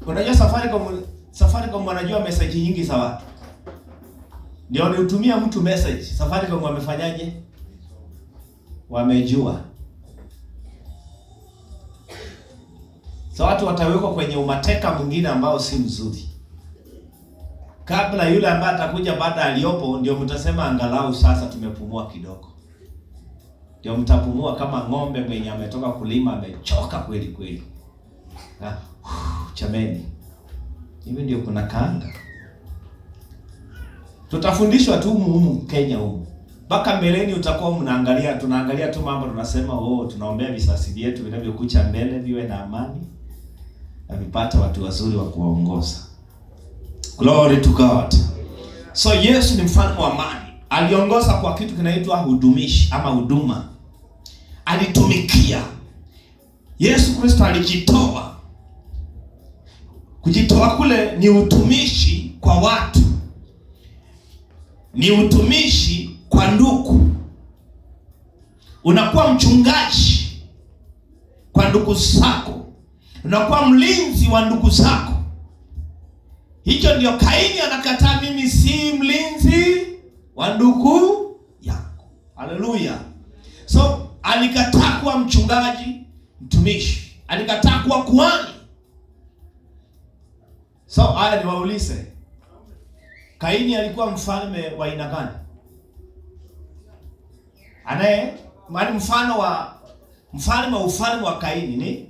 Unajua Safaricom wanajua message nyingi za watu. Ndio niutumia mtu message, Safaricom wamefanyaje? Wamejua. So watu watawekwa kwenye umateka mwingine ambao si mzuri. Kabla yule ambaye atakuja baada aliyopo, ndio mtasema angalau sasa tumepumua kidogo. Ndio mtapumua kama ng'ombe mwenye ametoka kulima amechoka kweli kweli. Chameni. Hivi ndio kuna kaanga. Tutafundishwa tu humu Kenya humu. Mpaka mbeleni utakuwa mnaangalia, tunaangalia tu mambo tunasema, oh, tunaombea visasi vyetu vinavyokucha mbele viwe na amani na vipate watu wazuri wa kuwaongoza. Glory to God. So Yesu ni mfalme wa amani. Aliongoza kwa kitu kinaitwa hudumishi ama huduma. Alitumikia. Yesu Kristo alijitoa. Kujitoa kule ni utumishi kwa watu. Ni utumishi kwa ndugu. Unakuwa mchungaji kwa ndugu zako. Unakuwa mlinzi wa ndugu zako. Hicho ndio Kaini anakataa, mimi si mlinzi wa ndugu yangu. Haleluya. So alikataa kuwa mchungaji, mtumishi. Alikataa kuwa kuhani. So haya niwaulize, Kaini alikuwa mfalme wa aina gani? Anaye maana mfano wa mfalme wa ufalme wa Kaini ni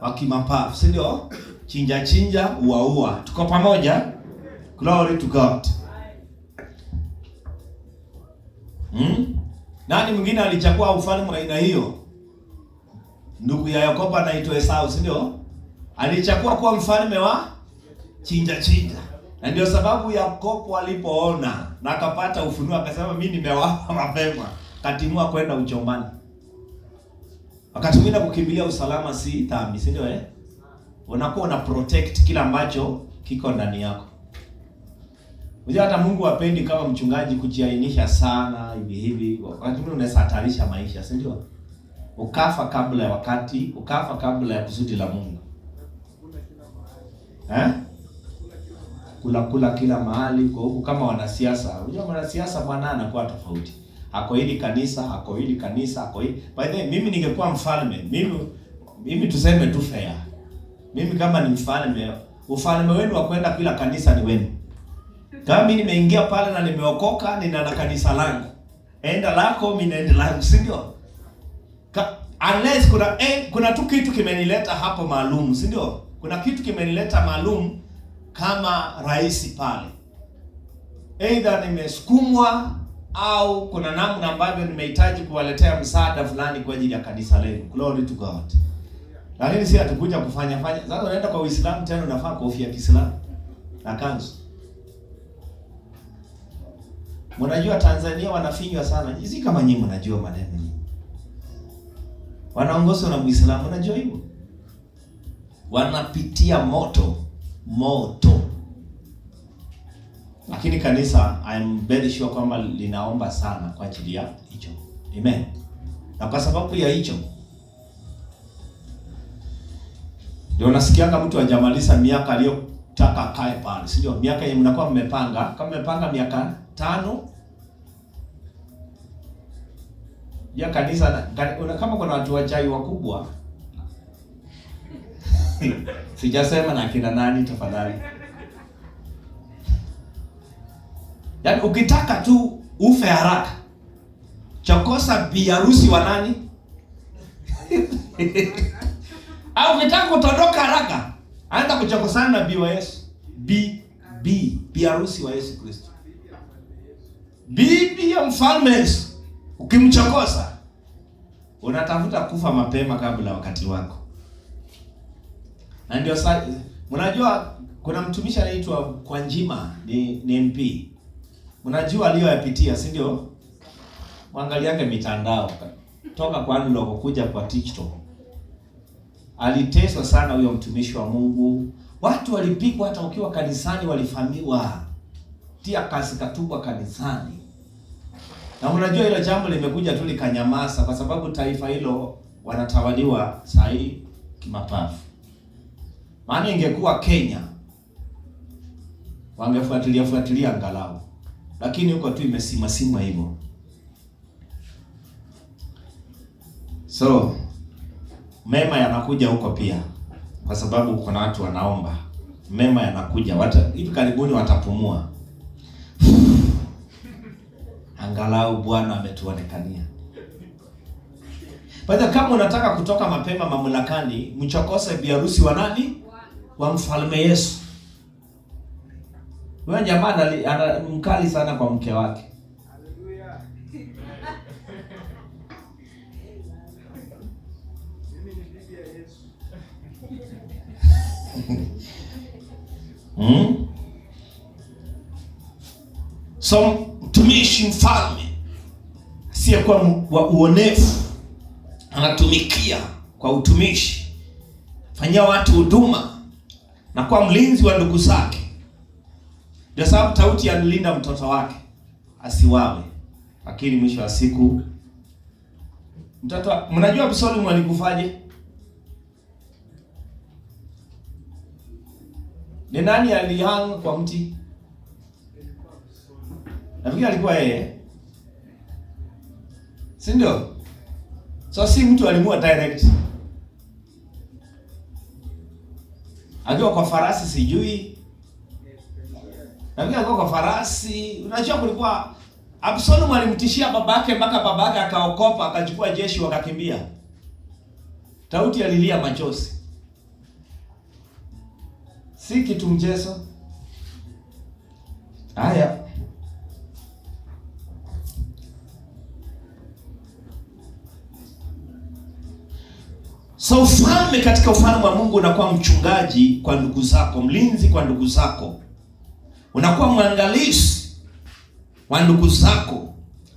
wa kimapafu, si ndio? Chinja chinja, ua ua. Tuko pamoja? Glory to God. Nani mwingine alichukua ufalme wa aina hiyo? Ndugu ya Yakobo anaitwa Esau, si ndio? Alichukua kuwa mfalme wa chinja chinja. Na ndio sababu Yakobo alipoona na akapata ufunuo akasema mimi nimewapa mapema, katimua kwenda uchomani. Wakati mwingine kukimbilia usalama si dhambi, si ndio Unakuwa una protect kila ambacho kiko ndani yako. Unajua hata Mungu hapendi kama mchungaji kujiainisha sana hivi hivi. Wakati mwingine unaweza hatarisha maisha, si ndio? Ukafa kabla ya wakati, ukafa kabla ya kusudi la Mungu. Eh? Kula kula kila mahali kwa huku kama wanasiasa. Unajua mwanasiasa bwana anakuwa tofauti. Ako hili kanisa, ako hili kanisa, ako hili. By the way, mimi ningekuwa mfalme, mimi tuseme tu fair. Mimi kama ni mfalme, ufalme wenu wa kwenda kila kanisa ni wenu. Kama mimi nimeingia pale na nimeokoka, nina na kanisa langu. Enda lako, mimi naenda langu, si ndio? Unless kuna tu kitu kimenileta hapo maalum, si ndio? Kuna kitu kimenileta maalum kama rais pale. Either nimesukumwa au kuna namna ambavyo nimehitaji kuwaletea msaada fulani kwa ajili ya kanisa lenu. Glory to God. Lakini si hatukuja kufanya fanya. Sasa unaenda kwa Uislamu tena unafaa kofia ya Kiislamu na kanzu. Mnajua Tanzania wanafinywa sana. Hizi kama nyinyi mnajua maneno nyinyi. Wanaongozwa na Muislamu, unajua hivyo? Wanapitia moto, moto. Lakini kanisa, I am very sure kwamba linaomba sana kwa ajili ya hicho. Amen. Na kwa sababu ya hicho ndio nasikianga mtu hajamaliza miaka aliyotaka akae pale, si ndio? Miaka yenye mnakuwa mmepanga, kama mmepanga miaka 5 ya kanisa, kama kuna watu wachai wakubwa sijasema na kina nani tafadhali. Yaani ukitaka tu ufe haraka, chokosa bi harusi wa nani? Au ukitaka kutondoka haraka, anza kuchokosana na bi wa Yesu. Bi harusi wa Yesu Kristo. Bibi ya mfalme Yesu. Ukimchokosa unatafuta kufa mapema kabla wakati wako. Na ndio sasa mnajua kuna mtumishi anaitwa Kwanjima ni MP. Mnajua aliyoyapitia, si ndio? Mwangaliange mitandao. Toka kwa Unlock kuja kwa TikTok. Aliteswa sana huyo mtumishi wa Mungu. Watu walipigwa hata ukiwa kanisani walifamiwa. Tia kasi katubwa kanisani. Na unajua hilo jambo limekuja tu likanyamaza kwa sababu taifa hilo wanatawaliwa saa hii kimapafu. Maana ingekuwa Kenya wangefuatilia fuatilia angalau. Lakini huko tu imesima sima hivyo. So mema yanakuja huko pia kwa sababu kuna watu wanaomba. Mema yanakuja. Hivi karibuni watapumua. Angalau Bwana ametuonekania. By kama unataka kutoka mapema mamlakani, mchokose bi harusi wa nani? Wa mfalme Yesu. Wewe jamaa ana mkali sana kwa mke wake. Haleluya. Mimi ni bibi ya Yesu. So mtumishi mfalme asiyekuwa wa uonevu anatumikia kwa utumishi, fanyia watu huduma na kuwa mlinzi wa ndugu zake. Ndio sababu Tauti alilinda mtoto wake asiwawe, lakini mwisho wa siku mtoto, mnajua Absalomu alikufaje? Ni nani alihang kwa mti? Nafikiri alikuwa yeye, si ndio? So si mtu alimua direct. Akiwa kwa farasi sijui. Nafikiri alikuwa kwa farasi. Unajua kulikuwa Absalom alimtishia babake mpaka babake akaokopa, akachukua jeshi wakakimbia. Tauti alilia machozi. Si kitu mchezo. Haya. So ufalme katika ufalme wa Mungu unakuwa mchungaji kwa ndugu zako, mlinzi kwa ndugu zako. Unakuwa mwangalizi wa ndugu zako,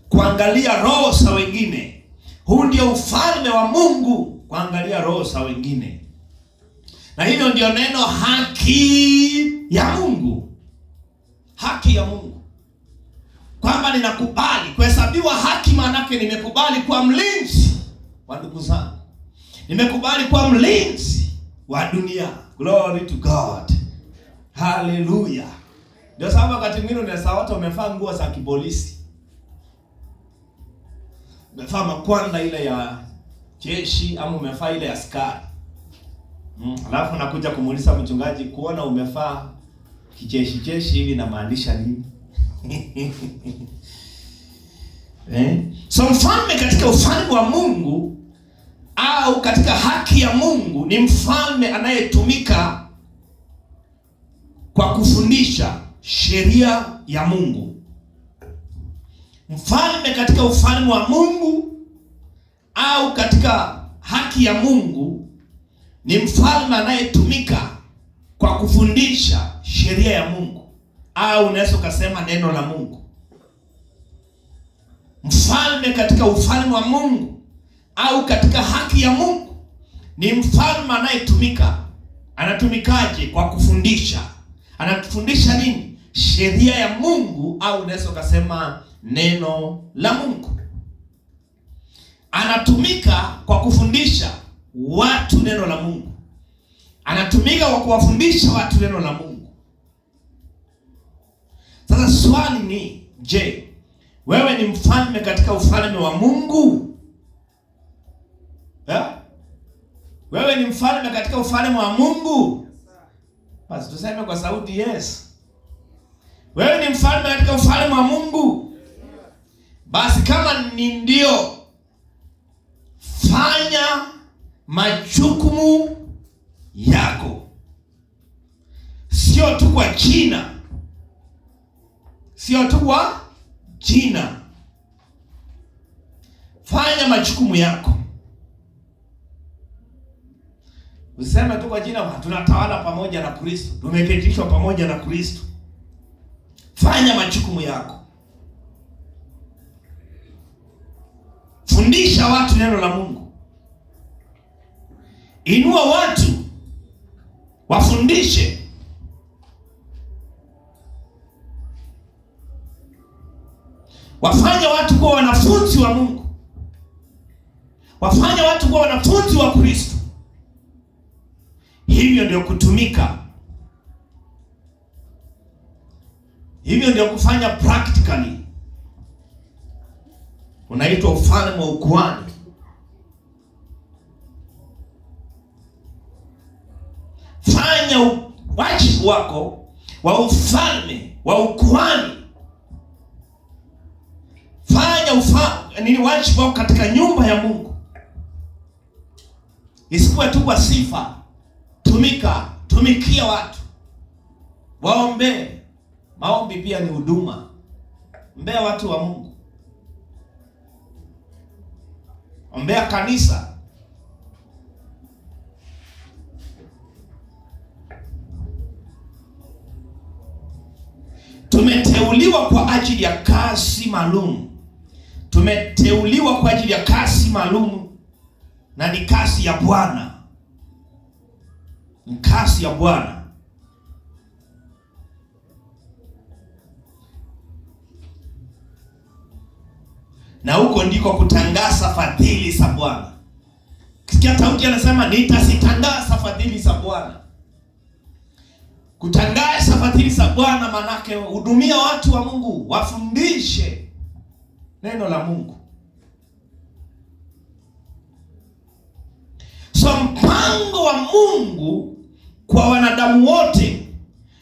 kuangalia roho za wengine. Huu ndio ufalme wa Mungu, kuangalia roho za wengine. Na hilo ndio neno haki ya Mungu. Haki ya Mungu, kwamba ninakubali kuhesabiwa haki, maanake nimekubali kuwa mlinzi wa ndugu zangu, nimekubali kuwa mlinzi wa dunia. Glory to God, haleluya. Ndio sababu wakati mwingine unaweza watu wamevaa nguo za kipolisi, umevaa makwanda ile ya jeshi ama umevaa ile ya askari, alafu nakuja kumuuliza mchungaji, kuona umevaa kijeshi jeshi hivi namaanisha nini? Eh? So mfalme katika ufalme wa Mungu au katika haki ya Mungu ni mfalme anayetumika kwa kufundisha sheria ya Mungu. Mfalme katika ufalme wa Mungu au katika haki ya Mungu ni mfalme anayetumika kwa kufundisha sheria ya Mungu au unaweza ukasema neno la Mungu. Mfalme katika ufalme wa Mungu au katika haki ya Mungu ni mfalme anayetumika. Anatumikaje? Kwa kufundisha. Anatufundisha nini? Sheria ya Mungu au unaweza ukasema neno la Mungu. Anatumika kwa kufundisha watu neno la Mungu. Anatumika kwa kuwafundisha watu neno la Mungu. Sasa swali ni je, wewe ni mfalme katika ufalme wa Mungu? Wewe ni mfalme katika ufalme wa Mungu? Basi tuseme kwa sauti yes. Wewe ni mfalme katika ufalme wa Mungu? Basi kama ni ndio, fanya majukumu yako, sio tu kwa jina, sio tu kwa jina. Fanya majukumu yako, useme tu kwa jina, tunatawala pamoja na Kristo, tumeketishwa pamoja na Kristo. Fanya majukumu yako, fundisha watu neno la Mungu, inua watu, wafundishe. Wafanye watu kuwa wanafunzi wa Mungu, wafanye watu kuwa wanafunzi wa Kristo. Hivyo ndio kutumika, hivyo ndio kufanya practically. Unaitwa ufalme wa ukuhani. Fanya wajibu wako wa ufalme wa ukuhani. Fanya wajibu wako katika nyumba ya Mungu, isikuwe tu kwa sifa. Tumika, tumikia watu, waombee. Maombi pia ni huduma. Ombea watu wa Mungu, ombea kanisa. Tumeteuliwa kwa ajili ya kazi maalum. Tumeteuliwa kwa ajili ya kazi maalum, na ni kazi ya Bwana. Ni kazi ya Bwana. Na huko ndiko kutangaza fadhili za Bwana. Sikia Daudi anasema nitazitangaza fadhili za Bwana. Kutangaza fadhili za Bwana manake hudumia watu wa Mungu, wafundishe neno la Mungu. So mpango wa Mungu kwa wanadamu wote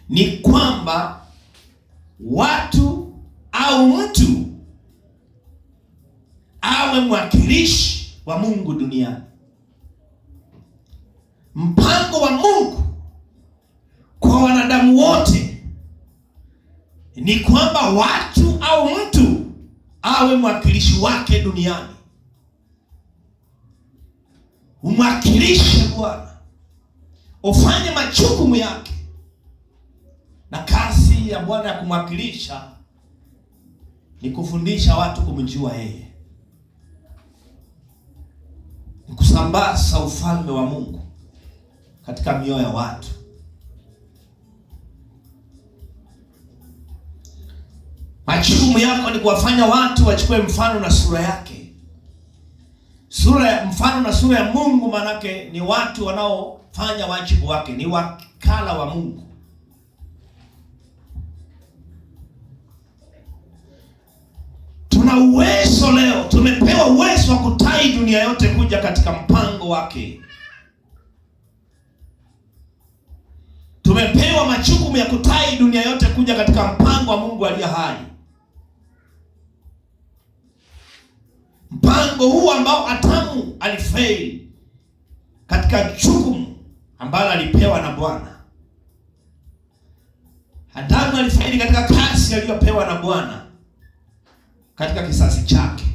ni kwamba watu au mtu awe mwakilishi wa Mungu duniani. Mpango wa Mungu kwa wanadamu wote ni kwamba watu au mtu awe mwakilishi wake duniani. Umwakilishe Bwana, ufanye majukumu yake, na kazi ya Bwana ya kumwakilisha ni kufundisha watu kumjua yeye, ni kusambaza ufalme wa Mungu katika mioyo ya watu. Majukumu yako ni kuwafanya watu wachukue mfano na sura yake. Sura ya mfano na sura ya Mungu manake ni watu wanaofanya wajibu wake, ni wakala wa Mungu. Tuna uwezo leo, tumepewa uwezo wa kutai dunia yote kuja katika mpango wake. Tumepewa majukumu ya kutai dunia yote kuja katika mpango wa Mungu aliye hai. Mpango huu ambao Adamu alifail katika jukumu ambalo alipewa na Bwana. Adamu alifaili katika kazi aliyopewa na Bwana katika kisasi chake.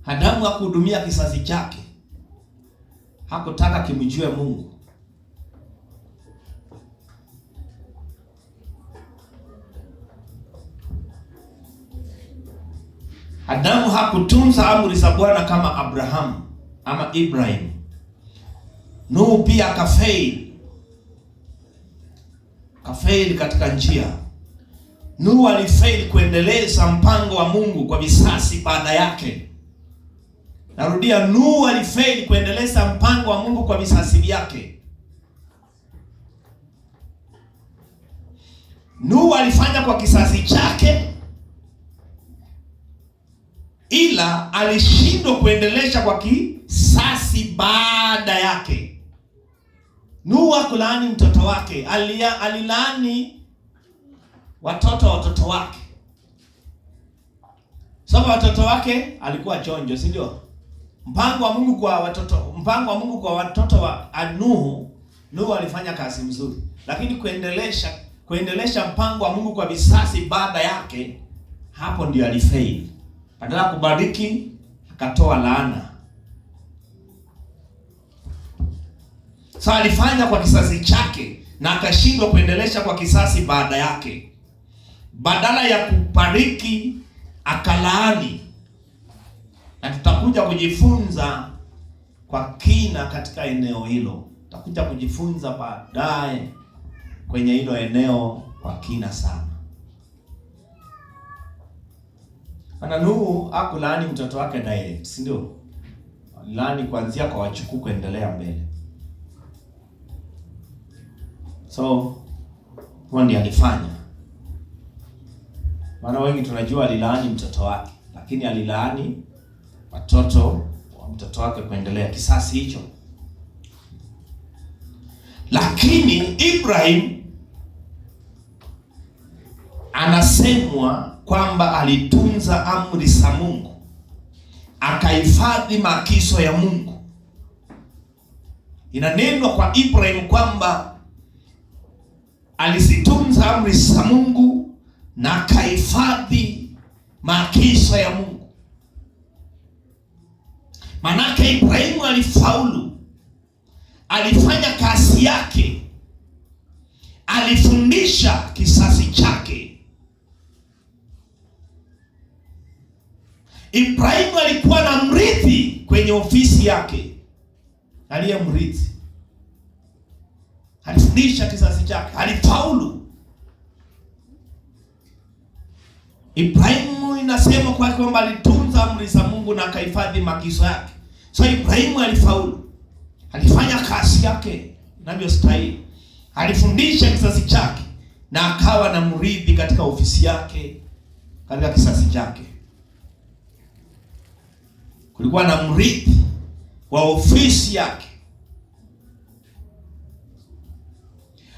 Adamu hakuhudumia kisasi chake, hakutaka kimjue Mungu. Adamu hakutunza amri za Bwana kama Abrahamu ama Ibrahim. Nuhu pia akafail katika njia. Nuhu alifail kuendeleza mpango wa Mungu kwa visasi baada yake. Narudia, Nuhu alifail kuendeleza mpango wa Mungu kwa visasi vyake. Nuhu alifanya kwa kisasi chake, ila alishindwa kuendelesha kwa kisasi baada yake. Nuhu hakulaani mtoto wake, alilaani watoto watoto wake. Sababu watoto wake alikuwa chonjo, si ndio? Mpango wa Mungu kwa watoto, mpango wa Mungu kwa watoto wa Nuhu, Nuhu alifanya kazi mzuri, lakini kuendelesha mpango wa Mungu kwa visasi baada yake, hapo ndio alifail. Badala ya kubariki akatoa laana. Sasa alifanya kwa kisasi chake na akashindwa kuendelesha kwa kisasi baada yake. Badala ya kubariki akalaani. Na tutakuja kujifunza kwa kina katika eneo hilo. Tutakuja kujifunza baadaye kwenye hilo eneo kwa kina sana. Ana Nuhu hakulaani mtoto wake direct, si ndio? Laani kuanzia kwa wachukuu kuendelea mbele. So huo ndiye alifanya. Maana wengi tunajua alilaani mtoto wake, lakini alilaani watoto wa mtoto wake kuendelea kisasi hicho. Lakini Ibrahim anasemwa kwamba alitunza amri za Mungu, akahifadhi maagizo ya Mungu. Inanenwa kwa Ibrahim kwamba alizitunza amri za Mungu na akahifadhi maagizo ya Mungu. Manake Ibrahimu alifaulu, alifanya kazi yake, alifundisha kisasi chake. Ibrahimu alikuwa na mrithi kwenye ofisi yake, aliyemrithi. Alifundisha kisasi chake, alifaulu. Ibrahimu inasema kwake kwamba alitunza amri za Mungu na akahifadhi maagizo yake. So Ibrahimu alifaulu, alifanya kazi yake inavyostahili, alifundisha kisasi chake na akawa na mrithi katika ofisi yake. Katika kisasi chake kulikuwa na mrithi wa ofisi yake.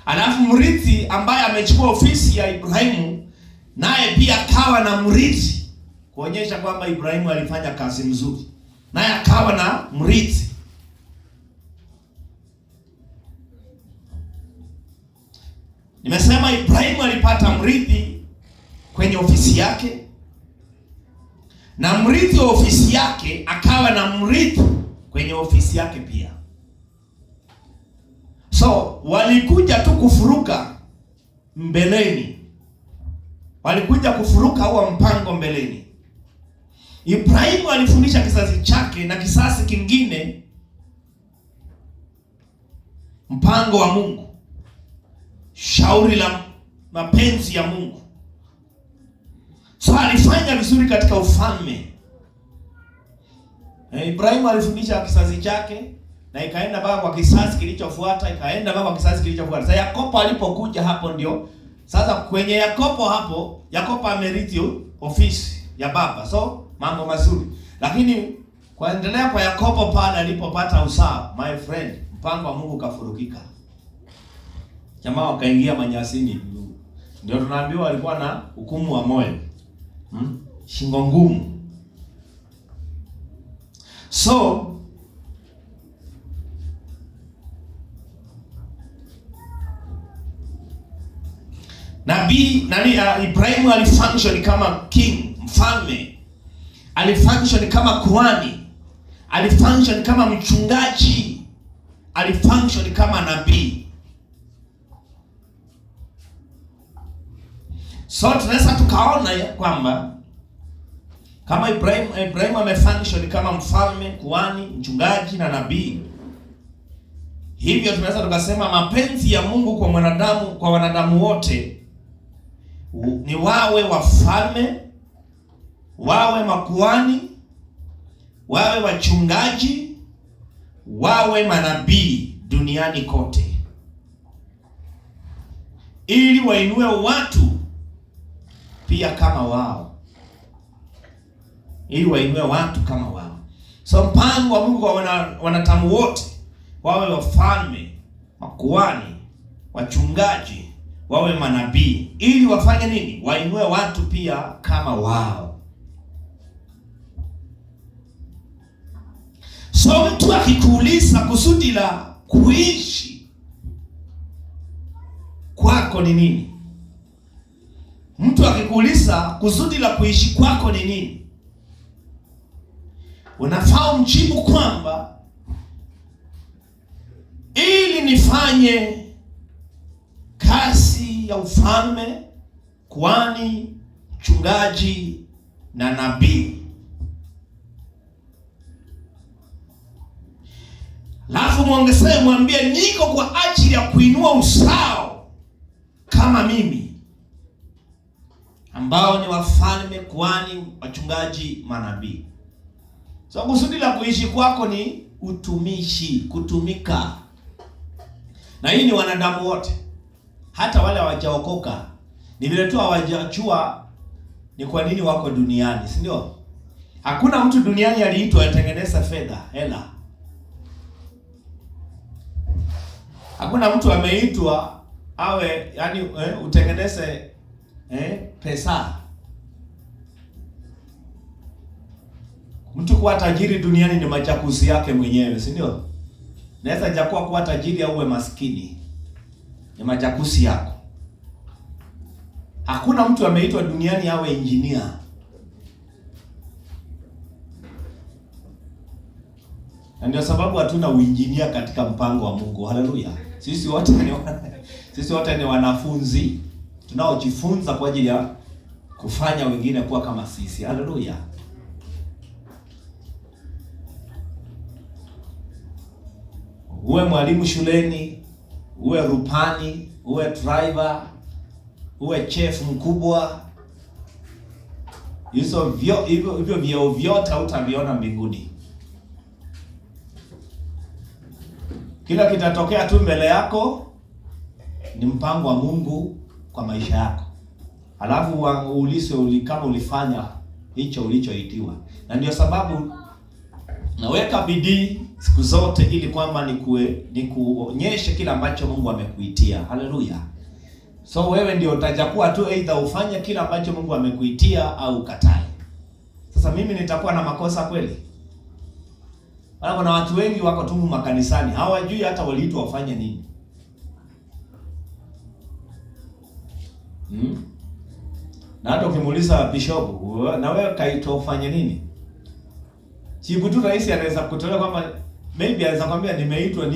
Alafu mrithi ambaye amechukua ofisi ya Ibrahimu naye pia akawa na mrithi, kuonyesha kwamba Ibrahimu alifanya kazi mzuri, naye akawa na mrithi. Nimesema Ibrahimu alipata mrithi kwenye ofisi yake, na mrithi wa ofisi yake akawa na mrithi kwenye ofisi yake pia. So walikuja tu kufuruka mbeleni, walikuja kufuruka huo mpango mbeleni. Ibrahimu alifundisha kizazi chake na kisasi kingine mpango wa Mungu. shauri la mapenzi ya Mungu. So alifanya vizuri katika ufalme. Ibrahimu alifundisha kizazi chake na ikaenda mpaka kwa kizazi kilichofuata, ikaenda mpaka kwa kizazi kilichofuata. Sasa Yakobo alipokuja hapo ndio sasa kwenye Yakobo hapo, Yakobo amerithi ofisi ya baba. So mambo mazuri. Lakini kuendelea kwa Yakobo pale alipopata usawa, my friend, mpango wa Mungu kafurukika. Jamaa wakaingia manyasini. Ndio tunaambiwa alikuwa na hukumu wa moyo. Shingo ngumu. So nabii nani, Ibrahimu alifunction kama king, mfalme. Alifunction kama kuhani, alifunction kama mchungaji, alifunction kama nabii. So tunaweza tukaona ya kwamba kama Ibrahimu amefunction kama mfalme, kuhani, mchungaji na nabii, hivyo tunaweza tukasema mapenzi ya Mungu kwa mwanadamu, kwa wanadamu wote ni wawe wafalme, wawe makuhani, wawe wachungaji, wawe manabii duniani kote, ili wainue watu pia kama wao, ili wainue watu kama wao. So mpango wa Mungu kwa wanadamu wote, wawe wafalme, makuhani, wachungaji, wawe manabii, ili wafanye nini? Wainue watu pia kama wao. So mtu akikuuliza kusudi la kuishi kwako ni nini? Mtu akikuuliza kusudi la kuishi kwako ni nini? Unafaa umjibu kwamba ili nifanye kazi ya ufalme, kuhani, mchungaji na nabii. Alafu muongezee, mwambie niko kwa ajili ya kuinua usao kama mimi, ambao ni wafalme, kuhani, wachungaji, manabii. So kusudi la kuishi kwako ni utumishi, kutumika. Na hii ni wanadamu wote, hata wale hawajaokoka. Ni vile tu hawajajua ni kwa nini wako duniani, si ndio? Hakuna mtu duniani aliitwa atengeneza fedha, hela. Hakuna mtu ameitwa awe, yani, utengeneze pesa. Mtu kuwa tajiri duniani ni machaguzi yake mwenyewe, si ndio? Naweza jakuwa kuwa tajiri au uwe maskini, ni machaguzi yako. Hakuna mtu ameitwa duniani awe engineer. Na ndio sababu hatuna uinjinia katika mpango wa Mungu. Haleluya. Sisi wote ni wanafunzi tunaojifunza kwa ajili ya kufanya wengine kuwa kama sisi. Haleluya. Uwe mwalimu shuleni, uwe rupani, uwe driver, uwe chef mkubwa, hizo hivyo vyeo vyote hutaviona mbinguni. Kila kitatokea tu mbele yako ni mpango wa Mungu kwa maisha yako. Alafu uulizwe kama ulifanya hicho ulichoitiwa. Na ndio sababu naweka bidii siku zote ili kwamba nikuonyeshe kila ambacho Mungu amekuitia. Haleluya. So wewe ndio utajakuwa tu either ufanye kila ambacho Mungu amekuitia au ukatae. Sasa mimi nitakuwa na makosa kweli? Maana kuna watu wengi wako tu makanisani, hawajui hata waliitwa wafanye nini. Na hata ukimuuliza bishop, na wewe kaitwa ufanye nini? Jibu tu rahisi anaweza kutolea kwamba maybe anaweza kwambia nimeitwa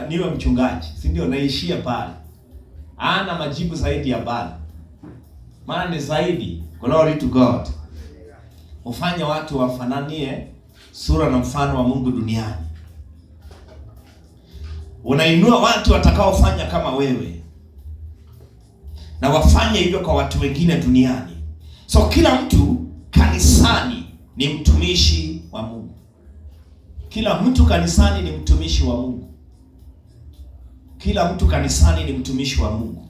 niwe mchungaji, si ndio? Naishia pale. Ana majibu zaidi ya pale. Maana ni zaidi. Glory to God. Ufanye watu wafananie sura na mfano wa Mungu duniani. Unainua watu watakaofanya kama wewe. na wafanye hivyo kwa watu wengine duniani. So kila mtu kanisani ni mtumishi wa Mungu. Kila mtu kanisani ni mtumishi wa Mungu. Kila mtu kanisani ni mtumishi wa Mungu.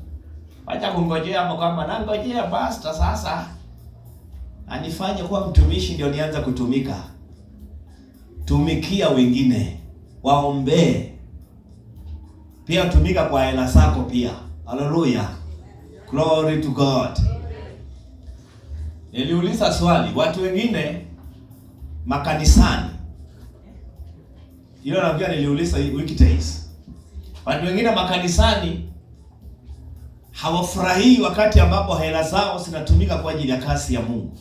Wacha kungojea hapo kwamba nangojea pastor sasa anifanye kuwa mtumishi ndio nianze kutumika. Tumikia wengine, waombee. Pia tumika kwa hela zako pia. Haleluya. Glory to God. Niliuliza swali, watu wengine makanisani, hilo nafikiri niliuliza weekdays. Watu wengine makanisani hawafurahii wakati ambapo hela zao zinatumika kwa ajili ya kazi ya Mungu.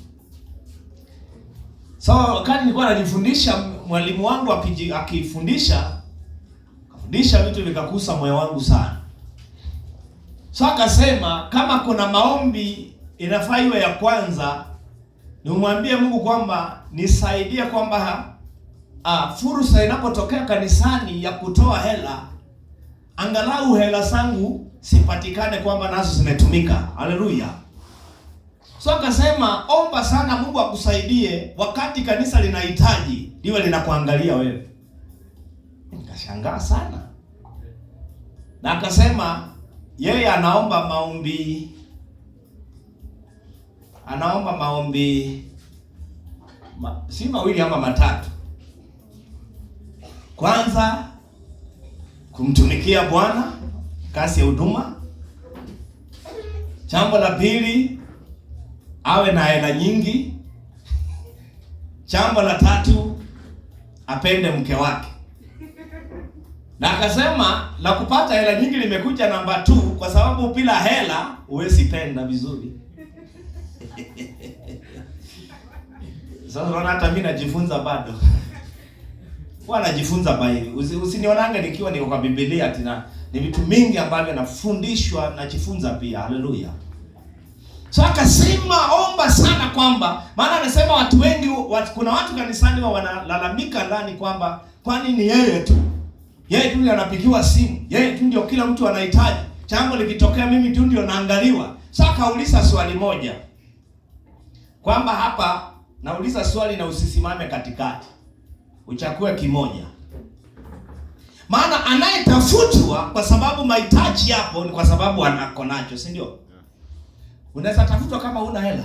So wakati nilikuwa najifundisha, mwalimu wangu akifundisha, akafundisha vitu vikakusa moyo wangu sana. So akasema kama kuna maombi inafaa iwe ya kwanza, nimwambie Mungu kwamba nisaidie kwamba fursa inapotokea kanisani ya kutoa hela, angalau hela zangu sipatikane kwamba nazo zimetumika. Haleluya. So akasema omba sana Mungu akusaidie wakati kanisa linahitaji liwe linakuangalia wewe. Nikashangaa sana. Na akasema yeye anaomba maombi, anaomba maombi si mawili ama matatu. Kwanza kumtumikia Bwana, kazi ya huduma. Jambo la pili, awe na hela nyingi. Jambo la tatu, apende mke wake. Na akasema la kupata hela nyingi limekuja namba 2 kwa sababu bila hela huwezi penda vizuri. Sasa unaona hata mimi najifunza bado. Huwa najifunza bai. Usinionange nikiwa niko kwa Biblia tena. Ni vitu mingi ambavyo nafundishwa, najifunza pia. Haleluya. So akasema omba sana kwamba, maana anasema watu wengi, kuna watu kanisani wanalalamika ndani kwamba kwani ni yeye tu. Yeye tu ndio anapigiwa simu. Yeye tu ndio kila mtu anahitaji. Jambo likitokea mimi tu ndio naangaliwa. So akauliza swali moja. Kwamba hapa nauliza swali na usisimame katikati. Uchague kimoja. Maana anayetafutwa kwa sababu mahitaji yapo ni kwa sababu anako nacho, si ndio? Unaweza tafutwa kama huna hela.